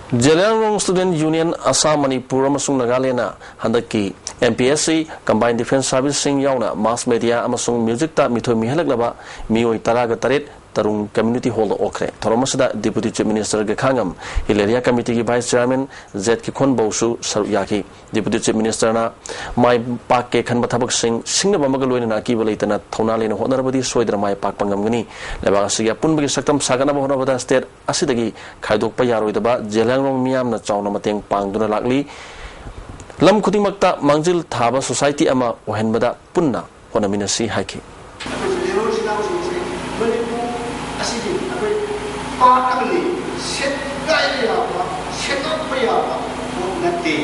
ꯖꯦꯂꯤꯌꯥꯡꯔꯣꯡ ꯁ꯭ꯇꯨꯗꯦꯟꯠ ꯌꯨꯅꯤꯌꯟ, ꯑꯁꯥꯝ, ꯃꯅꯤꯄꯨꯔ ꯑꯃꯁꯨꯡ ꯅꯥꯒꯥꯂꯦꯟꯗꯅ ꯍꯟꯗꯛꯀꯤ M P S C, combine defence ꯁꯥꯔꯚꯤꯁꯁꯤꯡ ꯌꯥꯎꯅ ꯃꯥꯁ ꯃꯦꯗꯤꯌꯥ ꯑꯃꯁꯨꯡ ꯃ꯭ꯌꯨꯖꯤꯛꯇ ꯃꯤꯊꯣꯏ ꯃꯤꯍꯦꯜꯂꯛꯂꯕ ꯃꯤꯑꯣꯏ ꯇꯔꯥꯒ ꯇꯔꯦꯠ ꯇꯔꯨꯡ ꯀꯝꯃ꯭ꯌꯨꯅꯤꯇꯤ ꯍꯣꯜꯗ ꯑꯣꯛꯈ꯭ꯔꯦ꯫ ꯊꯧꯔꯝ ꯑꯁꯤꯗ deputy chief minister Gaikhangam, hill area ꯀꯃꯤꯇꯤꯒꯤ ꯚꯥꯏꯁ ꯆꯤꯌꯥꯔꯃꯦꯟ ꯖꯦꯠ ꯀꯤꯈꯣꯟꯕꯧꯁꯨ ꯁꯔꯨꯛ ꯌꯥꯈꯤ꯫ ꯗꯤꯄꯨꯇꯤ ꯆꯤꯐ ꯃꯤꯅꯤꯁꯇꯔꯅ ꯃꯥꯏ ꯄꯥꯛꯀꯦ ꯈꯟꯕ ꯊꯕꯛꯁꯤꯡ ꯁꯤꯡꯅꯕ ꯑꯃꯒ ꯂꯣꯏꯅꯅ ꯑꯀꯤꯕ ꯂꯩꯇꯅ ꯊꯧꯅꯥ ꯂꯩꯅ ꯍꯣꯠꯅꯔꯕꯗꯤ ꯁꯣꯏꯗꯅ ꯃꯥꯏ ꯄꯥꯛꯄ ꯉꯝꯒꯅꯤ꯫ ꯂꯩꯕꯥꯛ ꯑꯁꯤꯒꯤ ꯑꯄꯨꯟꯕꯒꯤ ꯁꯛꯇꯝ ꯁꯥꯒꯠꯅꯕ ꯍꯣꯠꯅꯕꯗ ꯁ꯭ꯇꯦꯠ ꯑꯁꯤꯗꯒꯤ ꯈꯥꯏꯗꯣꯛꯄ ꯌꯥꯔꯣꯏꯗꯕ ꯖꯦꯂꯤꯌꯥꯡꯔꯣꯡ ꯃꯤꯌꯥꯝꯅ ꯆꯥꯎꯅ ꯃꯇꯦꯡ ꯄꯥꯡꯗꯨꯅ ꯂꯥꯛꯂꯤ꯫ ꯂꯝ ꯈꯨꯗꯤꯡꯃꯛꯇ ꯃꯥꯡꯖꯤꯜ ꯊꯥꯕ ꯁꯣꯁꯥꯏꯇꯤ ꯑꯃ ꯑꯣꯏꯍꯟꯕꯗ ꯄꯨꯟꯅ ꯍꯣꯠꯅꯃꯤꯟꯅꯁꯤ ꯍꯥꯏꯈꯤ꯫ ꯑꯩꯈꯣꯏꯁꯨ ꯂꯩꯔꯣꯟ ꯁꯤꯡꯅꯥꯎꯁꯤꯡꯁꯦ ꯃꯅꯤꯄꯨꯔ ꯑꯁꯤꯗꯤ ꯑꯩꯈꯣꯏ ꯄꯥꯔꯠ ꯑꯃꯅꯤ, ꯁꯦꯠꯀꯥꯏꯕ ꯌꯥꯕ, ꯁꯦꯠꯇꯣꯛꯄ ꯌꯥꯕ ꯄꯣꯠ ꯅꯠꯇꯦ꯫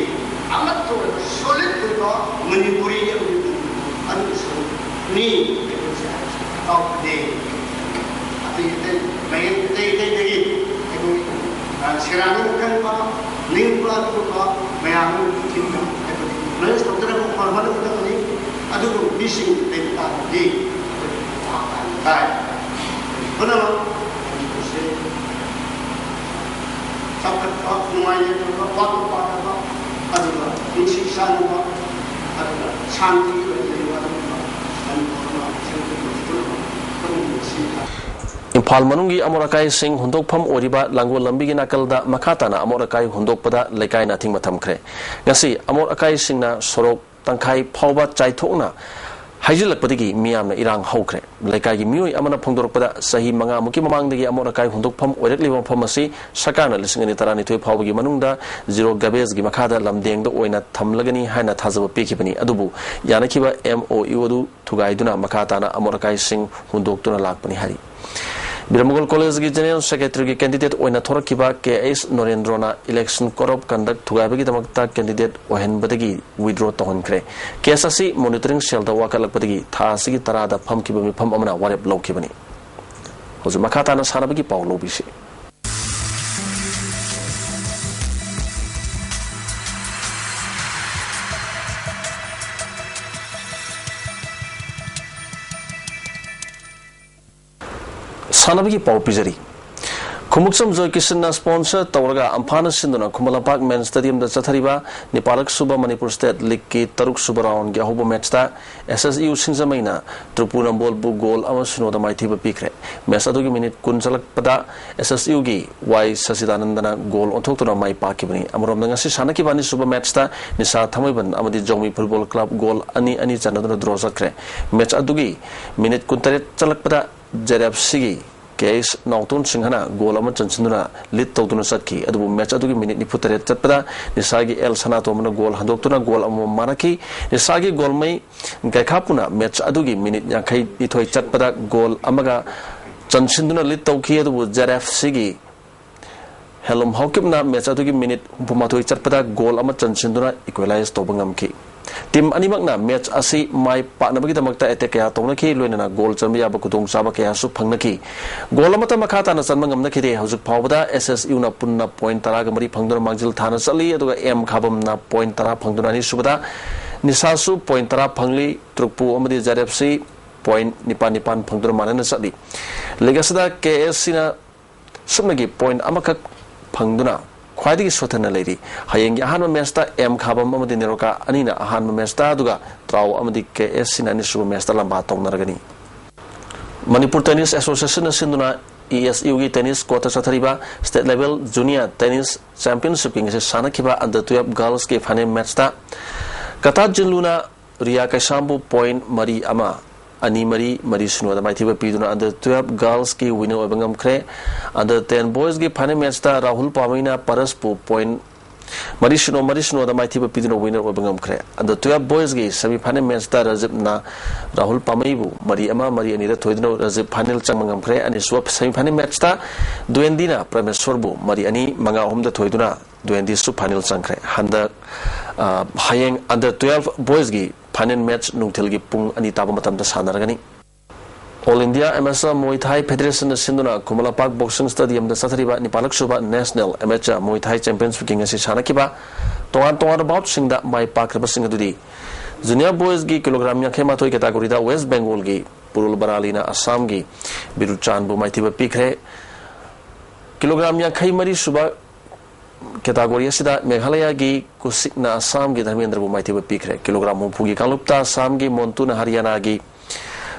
ꯑꯃꯠꯇ ꯑꯣꯏꯕ ꯁꯣꯂꯤꯗ ꯑꯣꯏꯕ ꯃꯅꯤꯄꯨꯔꯤ ꯑꯃꯗꯤ ꯃꯅꯤꯄꯨꯔ ꯑꯗꯨꯒꯤ ꯁꯔꯨꯛꯅꯤ ꯍꯥꯏꯕꯁꯦ ꯀꯥꯎꯐꯗꯦ꯫ ꯑꯇꯩ ꯑꯇꯩ ꯃꯌꯦꯛ ꯑꯇꯩ ꯑꯇꯩꯗꯒꯤ ꯑꯩꯈꯣꯏ, ꯑ, ꯁꯦꯔꯥꯟꯅꯕ ꯈꯟꯕ, ꯅꯤꯡꯕ ꯑꯗꯨꯒꯨꯝꯕ ꯃꯌꯥꯝ ꯑꯃ ꯊꯤꯡꯅ ꯑꯩꯈꯣꯏ ꯃꯦꯅꯦꯖ ꯇꯧꯖꯔꯒ ꯍꯣꯠꯅꯒꯗꯕꯅꯤ꯫ ꯑꯗꯨꯕꯨ ꯃꯤꯁꯤꯡ ꯂꯩꯕ ꯇꯥꯔꯒꯗꯤ ꯑꯩꯈꯣꯏ ꯋꯥ ꯇꯥꯏ꯫ ꯄꯨꯝꯅꯃꯛ ꯃꯅꯤꯄꯨꯔꯁꯦ ꯆꯥꯎꯈꯠꯄ, ꯅꯨꯡꯉꯥꯏ ꯌꯥꯏꯐꯕ, ꯋꯥꯕ ꯄꯥꯗꯕ, ꯑꯗꯨꯒ ꯅꯨꯡꯁꯤ ꯆꯥꯟꯅꯕ, ꯑꯗꯨꯒ ꯁꯥꯟꯇꯤ ꯑꯣꯏꯅ ꯂꯩꯕ ꯑꯗꯨꯒꯨꯝꯕ ꯃꯅꯤꯄꯨꯔ ꯑꯃ ꯁꯦꯝꯒꯠꯄ ꯄꯨꯝꯅꯃꯛ ꯈꯨꯔꯨꯝꯃꯤꯕꯁꯤ ꯏꯝꯐꯥꯜ ꯃꯅꯨꯡꯒꯤ ꯑꯃꯣꯠ ꯑꯀꯥꯏꯁꯤꯡ ꯍꯨꯟꯗꯣꯛꯐꯝ ꯑꯣꯏꯔꯤꯕ ꯂꯥꯡꯒꯣꯜ ꯂꯝꯕꯤꯒꯤ ꯅꯥꯀꯜꯗ ꯃꯈꯥ ꯇꯥꯅ ꯑꯃꯣꯠ ꯑꯀꯥꯏ ꯍꯨꯟꯗꯣꯛꯄꯗ ꯂꯩꯀꯥꯏꯅ ꯑꯊꯤꯡꯕ ꯊꯝꯈ꯭ꯔꯦ꯫ ꯉꯁꯤ ꯑꯃꯣꯠ ꯑꯀꯥꯏꯁꯤꯡꯅ ꯁꯣꯔꯣꯛ ꯇꯪꯈꯥꯏ ꯐꯥꯎꯕ ꯆꯥꯏꯊꯣꯛꯅ ꯍꯩꯖꯤꯜꯂꯛꯄꯗꯒꯤ ꯃꯤꯌꯥꯝꯅ ꯏꯔꯥꯡ ꯍꯧꯈ꯭ꯔꯦ꯫ ꯂꯩꯀꯥꯏꯒꯤ ꯃꯤꯑꯣꯏ ꯑꯃꯅ ꯐꯣꯡꯗꯣꯔꯛꯄꯗ, ꯆꯍꯤ ꯃꯉꯥꯃꯨꯛꯀꯤ ꯃꯃꯥꯡꯗꯒꯤ ꯑꯃꯣꯠ ꯑꯀꯥꯏ ꯍꯨꯟꯗꯣꯛꯐꯝ ꯑꯣꯏꯔꯛꯂꯤꯕ ꯃꯐꯝ ꯑꯁꯤ ꯁꯔꯀꯥꯔꯅ ꯂꯤꯁꯤꯡ ꯑꯅꯤ ꯇꯔꯥꯅꯤꯊꯣꯏ ꯐꯥꯎꯕꯒꯤ ꯃꯅꯨꯡꯗ ꯖꯤꯔꯣ ꯒꯥꯔꯕꯦꯖꯒꯤ ꯃꯈꯥꯗ ꯂꯝꯗꯦꯡꯗ ꯑꯣꯏꯅ ꯊꯝꯂꯒꯅꯤ ꯍꯥꯏꯅ ꯊꯥꯖꯕ ꯄꯤꯈꯤꯕꯅꯤ꯫ ꯑꯗꯨꯕꯨ ꯌꯥꯅꯈꯤꯕ ꯑꯦꯝ ꯑꯣ ꯌꯨ ꯑꯗꯨ ꯊꯨꯒꯥꯏꯗꯨꯅ ꯃꯈꯥ ꯇꯥꯅ ꯑꯃꯣꯠ ꯑꯀꯥꯏꯁꯤꯡ ꯍꯨꯟꯗꯣꯛꯇꯨꯅ ꯂꯥꯛꯄꯅꯤ ꯍꯥꯏꯔꯤ꯫ ꯕꯤꯔꯃꯒꯣꯜ ꯀꯣꯂꯦꯖꯒꯤ ꯖꯦꯅꯔꯦꯜ ꯁꯦꯀ꯭ꯔꯦꯇꯔꯤꯒꯤ ꯀꯦꯟꯗꯤꯗꯦꯠ ꯑꯣꯏꯅ ꯊꯣꯔꯛꯈꯤꯕ ꯀꯦ ꯑꯩꯆ ꯅꯣꯔꯦꯟꯗ꯭ꯔꯣꯅ election code of conduct ꯊꯨꯒꯥꯏꯕꯒꯤꯗꯃꯛꯇ ꯀꯦꯟꯗꯤꯗꯦꯠ ꯑꯣꯏꯍꯟꯕꯗꯒꯤ ꯋꯤꯗ꯭ꯔꯣ ꯇꯧꯍꯟꯈ꯭ꯔꯦ꯫ ꯀꯦꯁ ꯑꯁꯤ ꯃꯣꯅꯤꯇꯔꯤꯡ ꯁꯦꯜꯗ ꯋꯥꯀꯠꯂꯛꯄꯗꯒꯤ ꯊꯥ ꯑꯁꯤꯒꯤ ꯇꯔꯥꯗ ꯐꯝꯈꯤꯕ ꯃꯤꯐꯝ ꯑꯃꯅ ꯋꯥꯔꯦꯞ ꯂꯧꯈꯤꯕꯅꯤ꯫ ꯍꯧꯖꯤꯛ ꯃꯈꯥ ꯇꯥꯅ ꯁꯥꯟꯅꯕꯒꯤ ꯄꯥꯎ ꯂꯧꯕꯤꯁꯤ꯫ ꯁꯥꯟꯅꯕꯒꯤ ꯄꯥꯎ ꯄꯤꯖꯔꯤ꯫ ꯈꯨꯃꯨꯛꯆꯝ ꯖꯣꯏ ꯀꯤꯁꯟꯅ sponsor ꯇꯧꯔꯒ ꯑꯝꯐꯥꯅ ꯁꯤꯟꯗꯨꯅ ꯈꯨꯃꯟ ꯂꯝꯄꯥꯛ main stadiumꯗ ꯆꯠꯊꯔꯤꯕ ꯅꯤꯄꯥꯜꯂꯛ ꯁꯨꯕ ꯃꯅꯤꯄꯨꯔ state leagueꯀꯤ ꯇꯔꯨꯛ ꯁꯨꯕ roundꯒꯤ ꯑꯍꯧꯕ matchꯇ S S U ꯁꯤꯡꯖꯃꯩꯅ ꯇ꯭ꯔꯨꯄꯨ ꯅꯝꯕꯣꯜꯕꯨ goal ꯑꯃ ꯁꯤꯅꯣꯗ ꯃꯥꯏꯊꯤꯕ ꯄꯤꯈ꯭ꯔꯦ꯫ Match ꯑꯗꯨꯒꯤ minute ꯀꯨꯟ ꯆꯠꯂꯛꯄꯗ S S Uꯒꯤ ꯋꯥꯏ ꯁꯆꯤꯗꯥꯅꯟꯗꯅ goal ꯑꯣꯟꯊꯣꯛꯇꯨꯅ ꯃꯥꯏ ꯄꯥꯛꯈꯤꯕꯅꯤ꯫ ꯑꯃꯔꯣꯝꯗ ꯉꯁꯤ ꯁꯥꯟꯅꯈꯤꯕ ꯑꯅꯤꯁꯨꯕ matchꯇ ꯅꯤꯁꯥ ꯊꯥꯡꯃꯩꯕꯟ ꯑꯃꯗꯤ ꯖꯧꯃꯤ football club goal ꯑꯅꯤ ꯑꯅꯤ ꯆꯟꯅꯗꯨꯅ draw ꯆꯠꯈ꯭ꯔꯦ꯫ Match ꯑꯗꯨꯒꯤ minute ꯀꯨꯟꯇꯔꯦꯠ ꯆꯠꯂꯛꯄꯗ Z F Cꯒꯤ K S ꯅꯥꯎꯇꯣꯟ ꯁꯤꯡꯍꯅ goal ꯑꯃ ꯆꯟꯁꯤꯟꯗꯨꯅ lead ꯇꯧꯗꯨꯅ ꯆꯠꯈꯤ꯫ ꯑꯗꯨꯕꯨ match ꯑꯗꯨꯒꯤ minute ꯅꯤꯐꯨꯇꯔꯦꯠ ꯆꯠꯄꯗ ꯅꯤꯁꯥꯒꯤ ꯑꯦꯜ ꯁꯅꯥꯇꯣꯝꯕꯅ goal ꯍꯟꯗꯣꯛꯇꯨꯅ goal ꯑꯃꯃꯝ ꯃꯥꯟꯅꯈꯤ꯫ ꯅꯤꯁꯥꯒꯤ ꯒꯣꯜꯃꯩ ꯒꯥꯏꯈꯥꯄꯨꯅ match ꯑꯗꯨꯒꯤ minute ꯌꯥꯡꯈꯩꯅꯤꯊꯣꯏ ꯆꯠꯄꯗ goal ꯑꯃꯒ ꯆꯟꯁꯤꯟꯗꯨꯅ lead ꯇꯧꯈꯤ꯫ ꯑꯗꯨꯕꯨ Z F Cꯒꯤ ꯍꯦꯂꯨꯝ ꯍꯥꯎꯀꯤꯞꯅ match ꯑꯗꯨꯒꯤ minute ꯍꯨꯝꯐꯨꯃꯥꯊꯣꯏ ꯆꯠꯄꯗ goal ꯑꯃ ꯆꯟꯁꯤꯟꯗꯨꯅ equalize ꯇꯧꯕ ꯉꯝꯈꯤ꯫ Team ꯑꯅꯤꯃꯛꯅ match ꯑꯁꯤ ꯃꯥꯏ ꯄꯥꯛꯅꯕꯒꯤꯗꯃꯛꯇ attack ꯀꯌꯥ ꯇꯧꯅꯈꯤ, ꯂꯣꯏꯅꯅ goal ꯆꯟꯕ ꯌꯥꯕ ꯈꯨꯗꯣꯡꯆꯥꯕ ꯀꯌꯥꯁꯨ ꯐꯪꯅꯈꯤ꯫ Goal ꯑꯃꯠꯇ ꯃꯈꯥ ꯇꯥꯅ ꯆꯟꯕ ꯉꯝꯅꯈꯤꯗꯦ꯫ ꯍꯧꯖꯤꯛ ꯐꯥꯎꯕꯗ S S Uꯅ ꯄꯨꯟꯅ point ꯇꯔꯥꯒ ꯃꯔꯤ ꯐꯪꯗꯨꯅ ꯃꯥꯡꯖꯤꯜ ꯊꯥꯅ ꯆꯠꯂꯤ, ꯑꯗꯨꯒ M ꯈꯥꯕꯝꯅ point ꯇꯔꯥ ꯐꯪꯗꯨꯅ ꯑꯅꯤꯁꯨꯕꯗ, ꯅꯤꯁꯥꯁꯨ point ꯇꯔꯥ ꯐꯪꯂꯤ, ꯇ꯭ꯔꯨꯛꯄꯨ ꯑꯃꯗꯤ Z F C point ꯅꯤꯄꯥꯟ ꯅꯤꯄꯥꯟ ꯐꯪꯗꯨꯅ ꯃꯥꯟꯅꯅ ꯆꯠꯂꯤ꯫ League ꯑꯁꯤꯗ K S Cꯅ ꯁꯨꯞꯅꯒꯤ point ꯑꯃꯈꯛ ꯐꯪꯗꯨꯅ ꯈ꯭ꯋꯥꯏꯗꯒꯤ ꯁꯣꯠꯊꯅ ꯂꯩꯔꯤ꯫ ꯍꯌꯦꯡꯒꯤ ꯑꯍꯥꯟꯕ matchꯇ M ꯈꯥꯕꯝ ꯑꯃꯗꯤ ꯅꯦꯔꯣꯀꯥ ꯑꯅꯤꯅ ꯑꯍꯥꯟꯕ matchꯇ, ꯑꯗꯨꯒ ꯇ꯭ꯔꯥꯎ ꯑꯃꯗꯤ K S Cꯅ ꯑꯅꯤꯁꯨꯕ matchꯇ ꯂꯝꯕꯥ ꯇꯧꯅꯔꯒꯅꯤ꯫ ꯃꯅꯤꯄꯨꯔ Tennis Associationꯅ ꯁꯤꯟꯗꯨꯅ E S Uꯒꯤ tennis courtꯇ ꯆꯠꯊꯔꯤꯕ state level junior tennis championshipꯀꯤ ꯉꯁꯤ ꯁꯥꯟꯅꯈꯤꯕ under twelve girlsꯀꯤ final matchꯇ ꯀꯇꯥ ꯖꯤꯟꯂꯨꯅ ꯔꯤꯌꯥ ꯀꯩꯁꯥꯝꯕꯨ point ꯃꯔꯤ ꯑꯃ, ꯑꯅꯤ ꯃꯔꯤ, ꯃꯔꯤ ꯁꯤꯅꯣꯗ ꯃꯥꯏꯊꯤꯕ ꯄꯤꯗꯨꯅ under twelve girlsꯀꯤ winner ꯑꯣꯏꯕ ꯉꯝꯈ꯭ꯔꯦ꯫ Under ten boysꯀꯤ final matchꯇ Rahul ꯄꯥꯃꯩꯅ ꯄꯔꯁꯄꯨ point ꯃꯔꯤ ꯁꯤꯅꯣ, ꯃꯔꯤ ꯁꯤꯅꯣꯗ ꯃꯥꯏꯊꯤꯕ ꯄꯤꯗꯨꯅ winner ꯑꯣꯏꯕ ꯉꯝꯈ꯭ꯔꯦ꯫ Under twelve boysꯀꯤ semi final matchꯇ ꯔꯥꯖꯤꯞꯅ Rahul ꯄꯥꯃꯩꯕꯨ ꯃꯔꯤ ꯑꯃ, ꯃꯔꯤ ꯑꯅꯤꯗ ꯊꯣꯏꯗꯨꯅ ꯔꯥꯖꯤꯞ final ꯆꯪꯕ ꯉꯝꯈ꯭ꯔꯦ꯫ ꯑꯅꯤꯁꯨꯕ semi final matchꯇ ꯗ꯭ꯋꯦꯟꯗꯤꯅ ꯄ꯭ꯔꯃꯦꯁꯣꯔꯕꯨ ꯃꯔꯤ ꯑꯅꯤ, ꯃꯉꯥ ꯑꯍꯨꯝꯗ ꯊꯣꯏꯗꯨꯅ ꯗ꯭ꯋꯦꯟꯗꯤꯁꯨ final ꯆꯪꯈ꯭ꯔꯦ꯫ ꯍꯟꯗꯛ, ꯑ, ꯍꯌꯦꯡ under twelve boysꯀꯤ final match ꯅꯨꯡꯊꯤꯜꯒꯤ ꯄꯨꯡ ꯑꯅꯤ ꯇꯥꯕ ꯃꯇꯝꯗ ꯁꯥꯟꯅꯔꯒꯅꯤ꯫ All India Amateur Muay Thai Federation ꯅ ꯁꯤꯟꯗꯨꯅ ꯈꯨꯃꯟ ꯂꯝꯄꯥꯛ Boxing Stadium ꯗ ꯆꯠꯊꯔꯤꯕ ꯅꯤꯄꯥꯜꯂꯛ ꯁꯨꯕ National Amateur Muay Thai Championships ꯀꯤ ꯉꯁꯤ ꯁꯥꯟꯅꯈꯤꯕ ꯇꯣꯉꯥꯟ ꯇꯣꯉꯥꯟꯕ bout ꯁꯤꯡꯗ ꯃꯥꯏ ꯄꯥꯛꯈ꯭ꯔꯕꯁꯤꯡ ꯑꯗꯨꯗꯤ Junior Boys ꯒꯤ kilogram ꯌꯥꯡꯈꯩ ꯃꯥꯊꯣꯏ category ꯗ West Bengal ꯒꯤ ꯄꯨꯔꯨꯜ ꯕꯔꯥꯂꯤꯅ ꯑꯁꯥꯝꯒꯤ ꯕꯤꯔꯨꯆꯥꯟꯕꯨ ꯃꯥꯏꯊꯤꯕ ꯄꯤꯈ꯭ꯔꯦ꯫ Kilogram ꯌꯥꯡꯈꯩ ꯃꯔꯤ ꯁꯨꯕ category ꯑꯁꯤꯗ ꯃꯦꯘꯥꯂꯌꯥꯒꯤ ꯀꯨꯁꯤꯛꯅ ꯑꯁꯥꯝꯒꯤ ꯙꯔꯃꯦꯟꯗ꯭ꯔꯕꯨ ꯃꯥꯏꯊꯤꯕ ꯄꯤꯈ꯭ꯔꯦ꯫ Kilogram ꯍꯨꯝꯐꯨꯒꯤ ꯀꯥꯡꯂꯨꯞꯇ ꯑꯁꯥꯝꯒꯤ ꯃꯣꯟꯇꯨꯅ ꯍꯔꯤꯌꯥꯅꯥꯒꯤ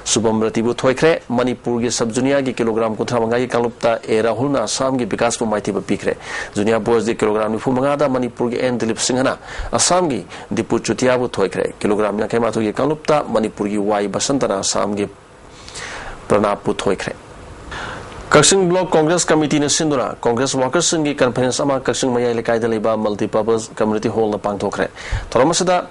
ꯁꯨꯚꯝ ꯔꯇꯤꯕꯨ ꯊꯣꯏꯈ꯭ꯔꯦ꯫ ꯃꯅꯤꯄꯨꯔꯒꯤ sub junior ꯒꯤ kilogram ꯀꯨꯟꯊ꯭ꯔꯥ ꯃꯉꯥꯒꯤ ꯀꯥꯡꯂꯨꯞꯇ ꯑꯦ ꯔꯥꯍꯨꯜꯅ ꯑꯁꯥꯝꯒꯤ ꯕꯤꯀꯥꯁꯄꯨ ꯃꯥꯏꯊꯤꯕ ꯄꯤꯈ꯭ꯔꯦ꯫ Junior Boys ꯒꯤ kilogram ꯅꯤꯐꯨ ꯃꯉꯥꯗ ꯃꯅꯤꯄꯨꯔꯒꯤ ꯑꯦꯟ ꯗꯤꯂꯤꯞ ꯁꯤꯡꯍꯅ ꯑꯁꯥꯝꯒꯤ ꯗꯤꯄꯨ ꯆꯨꯇꯤꯌꯥꯕꯨ ꯊꯣꯏꯈ꯭ꯔꯦ꯫ Kilogram ꯌꯥꯡꯈꯩ ꯃꯥꯊꯣꯏꯒꯤ ꯀꯥꯡꯂꯨꯞꯇ ꯃꯅꯤꯄꯨꯔꯒꯤ ꯋꯥꯏ ꯕꯁꯟꯇꯅ ꯑꯁꯥꯝꯒꯤ ꯄ꯭ꯔꯅꯥꯞꯄꯨ ꯊꯣꯏꯈ꯭ꯔꯦ꯫ ꯀꯛꯆꯤꯡ Block Congress Committee ꯅ ꯁꯤꯟꯗꯨꯅ Congress workers ꯁꯤꯡꯒꯤ conference ꯑꯃ ꯀꯛꯆꯤꯡ ꯃꯌꯥꯏ ꯂꯩꯀꯥꯏꯗ ꯂꯩꯕ Multipurpose Community Hall ꯗ ꯄꯥꯡꯊꯣꯛꯈ꯭ꯔꯦ꯫ ꯊꯧꯔꯝ ꯑꯁꯤꯗ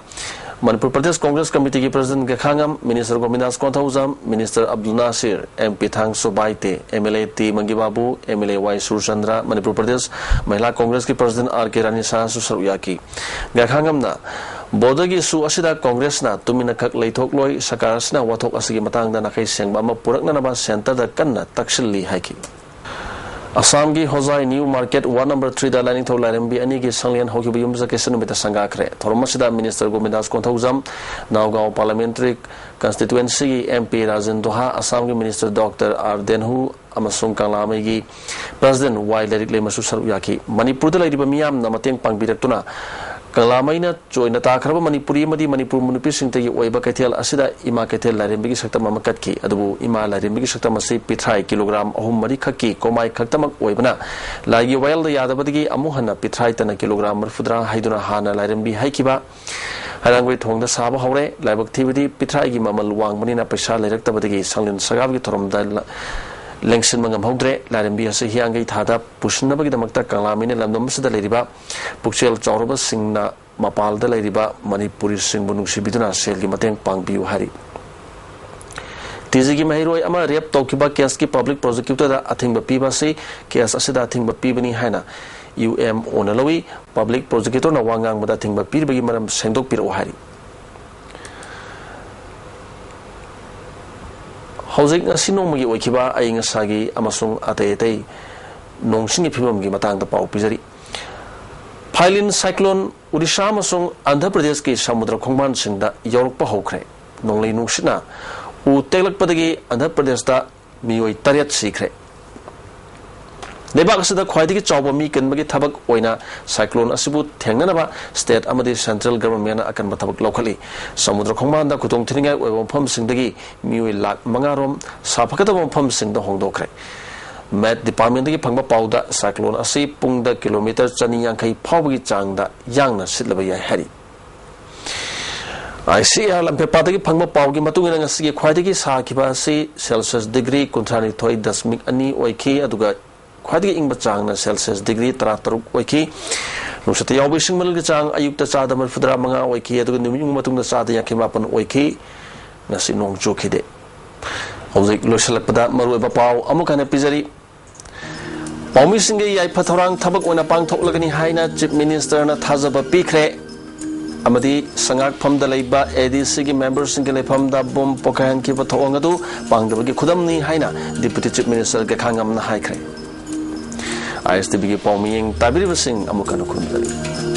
ꯃꯅꯤꯄꯨꯔ ꯄ꯭ꯔꯗꯦꯁ Congress Committee ꯒꯤ President Gaikhangam, Minister Govindas Konthoujam, Minister Abdul Nasir, M P Thangso Baite, M L A T Mangibabu, M L A Y Surchandra, Manipur Pradesh Mahila Congress ꯀꯤ President R K ꯔꯥꯅꯤ ꯁꯍꯥꯁꯨ ꯁꯔꯨꯛ ꯌꯥꯈꯤ꯫ ꯒꯦꯈꯥꯉꯝꯅ border ꯒꯤ issue ꯑꯁꯤꯗ Congress ꯅ ꯇꯨꯃꯤꯟꯅ ꯈꯛ ꯂꯩꯊꯣꯛꯂꯣꯏ, ꯁꯔꯀꯥꯔ ꯑꯁꯤꯅ ꯋꯥꯊꯣꯛ ꯑꯁꯤꯒꯤ ꯃꯇꯥꯡꯗ ꯅꯥꯈꯩ ꯁꯦꯡꯕ ꯑꯃ ꯄꯨꯔꯛꯅꯅꯕ centre ꯗ ꯀꯟꯅ ꯇꯛꯁꯤꯜꯂꯤ ꯍꯥꯏꯈꯤ꯫ ꯑꯁꯥꯝꯒꯤ ꯍꯣꯖꯥꯏ New Market Ward number three ꯗ ꯂꯥꯏꯅꯤꯡꯊꯧ ꯂꯥꯏꯔꯦꯝꯕꯤ ꯑꯅꯤꯒꯤ ꯁꯪꯂꯦꯟ ꯍꯧꯈꯤꯕ ꯌꯨꯝꯁꯀꯩꯁ ꯅꯨꯃꯤꯠꯇ ꯁꯪꯒꯥꯈ꯭ꯔꯦ꯫ ꯊꯧꯔꯝ ꯑꯁꯤꯗ Minister Govindas Konthoujam, ꯅꯥꯎꯒꯥꯎ Parliamentary Constituency ꯒꯤ M P ꯔꯥꯖꯦꯟ ꯗꯣꯍꯥ, ꯑꯁꯥꯝꯒꯤ Minister Doctor R ꯗꯦꯟꯍꯨ ꯑꯃꯁꯨꯡ ꯀꯪꯂꯥꯃꯩꯒꯤ President ꯋꯥꯏ ꯂꯥꯏꯔꯤꯛꯂꯦꯝꯕꯁꯨ ꯁꯔꯨꯛ ꯌꯥꯈꯤ꯫ ꯃꯅꯤꯄꯨꯔꯗ ꯂꯩꯔꯤꯕ ꯃꯤꯌꯥꯝꯅ ꯃꯇꯦꯡ ꯄꯥꯡꯕꯤꯔꯛꯇꯨꯅ ꯀꯪꯂꯥꯃꯩꯅ ꯆꯣꯏꯅ ꯇꯥꯈ꯭ꯔꯕ ꯃꯅꯤꯄꯨꯔꯤ ꯑꯃꯗꯤ ꯃꯅꯤꯄꯨꯔ ꯅꯨꯄꯤꯁꯤꯡꯇꯒꯤ ꯑꯣꯏꯕ ꯀꯩꯊꯦꯜ ꯑꯁꯤꯗ ꯏꯃꯥ ꯀꯩꯊꯦꯜ ꯂꯥꯏꯔꯦꯝꯕꯤꯒꯤ ꯁꯛꯇꯝ ꯑꯃ ꯀꯠꯈꯤ꯫ ꯑꯗꯨꯕꯨ ꯏꯃꯥ ꯂꯥꯏꯔꯦꯝꯕꯤꯒꯤ ꯁꯛꯇꯝ ꯑꯁꯤ ꯄꯤꯊ꯭ꯔꯥꯏ kilogram ꯑꯍꯨꯝ ꯃꯔꯤ ꯈꯛꯀꯤ ꯀꯣꯃꯥꯏ ꯈꯛꯇꯃꯛ ꯑꯣꯏꯕꯅ ꯂꯥꯏꯒꯤ ꯋꯥꯌꯦꯜꯗ ꯌꯥꯗꯕꯗꯒꯤ ꯑꯃꯨꯛ ꯍꯟꯅ ꯄꯤꯊ꯭ꯔꯥꯏ ꯇꯅ kilogram ꯃꯔꯤꯐꯨꯇꯔꯥ ꯍꯥꯏꯗꯨꯅ ꯍꯥꯟꯅ ꯂꯥꯏꯔꯦꯝꯕꯤ ꯍꯥꯏꯈꯤꯕ ꯍꯩꯔꯥꯡꯒꯣꯏ ꯊꯣꯡꯗ ꯁꯥꯕ ꯍꯧꯔꯦ꯫ ꯂꯥꯏꯕꯛ ꯊꯤꯕꯗꯤ ꯄꯤꯊ꯭ꯔꯥꯏꯒꯤ ꯃꯃꯜ ꯋꯥꯡꯕꯅꯤꯅ ꯄꯩꯁꯥ ꯂꯩꯔꯛꯇꯕꯗꯒꯤ ꯁꯪꯂꯦꯟ ꯁꯪꯒꯥꯕꯒꯤ ꯊꯧꯔꯝꯗ ꯂ-, ꯂꯦꯡꯁꯤꯟꯕ ꯉꯝꯍꯧꯗ꯭ꯔꯦ꯫ ꯂꯥꯏꯔꯦꯝꯕꯤ ꯑꯁꯤ ꯍꯤꯌꯥꯡꯒꯩ ꯊꯥꯗ ꯄꯨꯁꯤꯟꯅꯕꯒꯤꯗꯃꯛꯇ ꯀꯪꯂꯥꯃꯩꯅ ꯂꯝꯗꯝ ꯑꯁꯤꯗ ꯂꯩꯔꯤꯕ ꯄꯨꯛꯆꯦꯜ ꯆꯥꯎꯔꯕꯁꯤꯡꯅ ꯃꯄꯥꯜꯗ ꯂꯩꯔꯤꯕ ꯃꯅꯤꯄꯨꯔꯤꯁꯤꯡꯕꯨ ꯅꯨꯡꯁꯤꯕꯤꯗꯨꯅ ꯁꯦꯜꯒꯤ ꯃꯇꯦꯡ ꯄꯥꯡꯕꯤꯌꯨ ꯍꯥꯏꯔꯤ꯫ ꯇꯤ ꯖꯤꯒꯤ ꯃꯍꯩꯔꯣꯏ ꯑꯃ rape ꯇꯧꯈꯤꯕ case ꯀꯤ public prosecutor ꯗ ꯑꯊꯤꯡꯕ ꯄꯤꯕ ꯑꯁꯤ case ꯑꯁꯤꯗ ꯑꯊꯤꯡꯕ ꯄꯤꯕꯅꯤ ꯍꯥꯏꯅ U M O ꯅ ꯂꯧꯏ꯫ Public prosecutor ꯅ ꯋꯥ ꯉꯥꯡꯕꯗ ꯑꯊꯤꯡꯕ ꯄꯤꯔꯤꯕꯒꯤ ꯃꯔꯝ ꯁꯦꯡꯗꯣꯛꯄꯤꯔꯛꯎ ꯍꯥꯏꯔꯤ꯫ ꯍꯧꯖꯤꯛ ꯉꯁꯤ ꯅꯣꯡꯃꯒꯤ ꯑꯣꯏꯈꯤꯕ ꯑꯏꯪ ꯑꯁꯥꯒꯤ ꯑꯃꯁꯨꯡ ꯑꯇꯩ ꯑꯇꯩ ꯅꯣꯡꯁꯤꯡꯒꯤ ꯐꯤꯕꯝꯒꯤ ꯃꯇꯥꯡꯗ ꯄꯥꯎ ꯄꯤꯖꯔꯤ꯫ ꯐꯥꯏꯂꯤꯟ ꯁꯥꯏꯀ꯭ꯂꯣꯟ ꯑꯣꯗꯤꯁꯥ ꯑꯃꯁꯨꯡ ꯑꯟꯙ꯭ꯔ ꯄ꯭ꯔꯗꯦꯁꯀꯤ ꯁꯃꯨꯗ꯭ꯔ ꯈꯣꯡꯕꯥꯟꯁꯤꯡꯗ ꯌꯧꯔꯛꯄ ꯍꯧꯈ꯭ꯔꯦ꯫ ꯅꯣꯡꯂꯩ ꯅꯨꯡꯁꯤꯠꯅ ꯎ ꯇꯦꯛꯂꯛꯄꯗꯒꯤ ꯑꯟꯙ꯭ꯔ ꯄ꯭ꯔꯗꯦꯁꯇ ꯃꯤꯑꯣꯏ ꯇꯔꯦꯠ ꯁꯤꯈ꯭ꯔꯦ꯫ ꯂꯩꯕꯥꯛ ꯑꯁꯤꯗ ꯈ꯭ꯋꯥꯏꯗꯒꯤ ꯆꯥꯎꯕ ꯃꯤ ꯀꯟꯕꯒꯤ ꯊꯕꯛ ꯑꯣꯏꯅ ꯁꯥꯏꯀ꯭ꯂꯣꯟ ꯑꯁꯤꯕꯨ ꯊꯦꯡꯅꯅꯕ ꯁ꯭ꯇꯦꯠ ꯑꯃꯗꯤ ꯁꯦꯟꯇ꯭ꯔꯦꯜ ꯒꯚꯔꯟꯃꯦꯟꯠꯅ ꯑꯀꯟꯕ ꯊꯕꯛ ꯂꯧꯈꯠꯂꯤ꯫ ꯁꯃꯨꯗ꯭ꯔ ꯈꯣꯡꯕꯥꯟꯗ ꯈꯨꯗꯣꯡ ꯊꯤꯅꯤꯡꯉꯥꯏ ꯑꯣꯏꯕ ꯃꯐꯝꯁꯤꯡꯗꯒꯤ ꯃꯤꯑꯣꯏ ꯂꯥꯈ ꯃꯉꯥ ꯔꯣꯝ ꯁꯥꯐꯒꯗꯕ ꯃꯐꯝꯁꯤꯡꯗ ꯍꯣꯡꯗꯣꯛꯈ꯭ꯔꯦ꯫ ꯃꯦꯠ ꯗꯤꯄꯥꯔꯠꯃꯦꯟꯠꯇꯒꯤ ꯐꯪꯕ ꯄꯥꯎꯗ ꯁꯥꯏꯀ꯭ꯂꯣꯟ ꯑꯁꯤ ꯄꯨꯡꯗ ꯀꯤꯂꯣꯃꯤꯇꯔ ꯆꯅꯤ ꯌꯥꯡꯈꯩ ꯐꯥꯎꯕꯒꯤ ꯆꯥꯡꯗ ꯌꯥꯡꯅ ꯁꯤꯠꯂꯕ ꯌꯥꯏ ꯍꯥꯏꯔꯤ꯫ ꯑꯥꯏ ꯁꯤ ꯑꯦ ꯑꯥꯔ ꯂꯝꯐꯦꯜꯄꯥꯠꯇꯒꯤ ꯐꯪꯕ ꯄꯥꯎꯒꯤ ꯃꯇꯨꯡ ꯏꯟꯅ ꯉꯁꯤꯒꯤ ꯈ꯭ꯋꯥꯏꯗꯒꯤ ꯁꯥꯈꯤꯕ ꯑꯁꯤ ꯁꯦꯜꯁꯤꯌꯁ ꯗꯤꯒ꯭ꯔꯤ ꯀꯨꯟꯊ꯭ꯔꯥ ꯅꯤꯊꯣꯏ ꯗꯁꯃꯤꯛ ꯑꯅꯤ ꯑꯣꯏꯈꯤ, ꯑꯗꯨꯒ ꯈ꯭ꯋꯥꯏꯗꯒꯤ ꯏꯪꯕ ꯆꯥꯡꯅ ꯁꯦꯜꯁꯤꯌꯁ ꯗꯤꯒ꯭ꯔꯤ ꯇꯔꯥ ꯇꯔꯨꯛ ꯑꯣꯏꯈꯤ꯫ ꯅꯨꯡꯁꯤꯠꯇ ꯌꯥꯎꯕ ꯏꯁꯤꯡ ꯃꯅꯤꯜꯒꯤ ꯆꯥꯡ ꯑꯌꯨꯛꯇ ꯆꯥꯗ ꯃꯔꯤꯐꯨ ꯇꯔꯥ ꯃꯉꯥ ꯑꯣꯏꯈꯤ, ꯑꯗꯨꯒ ꯅꯨꯃꯤꯠ ꯌꯨꯡꯕ ꯃꯇꯨꯡꯗ ꯆꯥꯗ ꯌꯥꯡꯈꯩ ꯃꯥꯄꯟ ꯑꯣꯏꯈꯤ꯫ ꯉꯁꯤ ꯅꯣꯡ ꯆꯨꯈꯤꯗꯦ꯫ ꯍꯧꯖꯤꯛ ꯂꯣꯏꯁꯤꯜꯂꯛꯄꯗ ꯃꯔꯨꯑꯣꯏꯕ ꯄꯥꯎ ꯑꯃꯨꯛ ꯍꯟꯅ ꯄꯤꯖꯔꯤ꯫ ꯄꯥꯎꯃꯤꯁꯤꯡꯒꯤ ꯌꯥꯏꯐ ꯊꯧꯔꯥꯡ ꯊꯕꯛ ꯑꯣꯏꯅ ꯄꯥꯡꯊꯣꯛꯂꯒꯅꯤ ꯍꯥꯏꯅ ꯆꯤꯐ ꯃꯤꯅꯤꯁꯇꯔꯅ ꯊꯥꯖꯕ ꯄꯤꯈ꯭ꯔꯦ꯫ ꯑꯃꯗꯤ ꯁꯉꯥꯛꯐꯝꯗ ꯂꯩꯕ ꯑꯦ ꯗꯤ ꯁꯤꯒꯤ ꯃꯦꯝꯕꯔꯁꯤꯡꯒꯤ ꯂꯩꯐꯝꯗ ꯕꯣꯝ ꯄꯣꯈꯥꯏꯍꯟꯈꯤꯕ ꯊꯧꯑꯣꯡ ꯑꯗꯨ ꯄꯥꯡꯗꯕꯒꯤ ꯈꯨꯗꯝꯅꯤ ꯍꯥꯏꯅ ꯗꯤꯄ꯭ꯌꯨꯇꯤ ꯆꯤꯐ ꯃꯤꯅꯤꯁꯇꯔ ꯒꯦꯈꯥꯉꯝꯅ ꯍꯥꯏꯈ꯭ꯔꯦ꯫ ꯑꯥꯏ ꯑꯦꯁ ꯇꯤ ꯚꯤꯒꯤ ꯄꯥꯎ ꯃꯤꯌꯦꯡ ꯇꯥꯕꯤꯔꯤꯕꯁꯤꯡ ꯑꯃꯨꯛ ꯍꯟꯅ ꯈꯨꯔꯨꯝꯖꯔꯤ꯫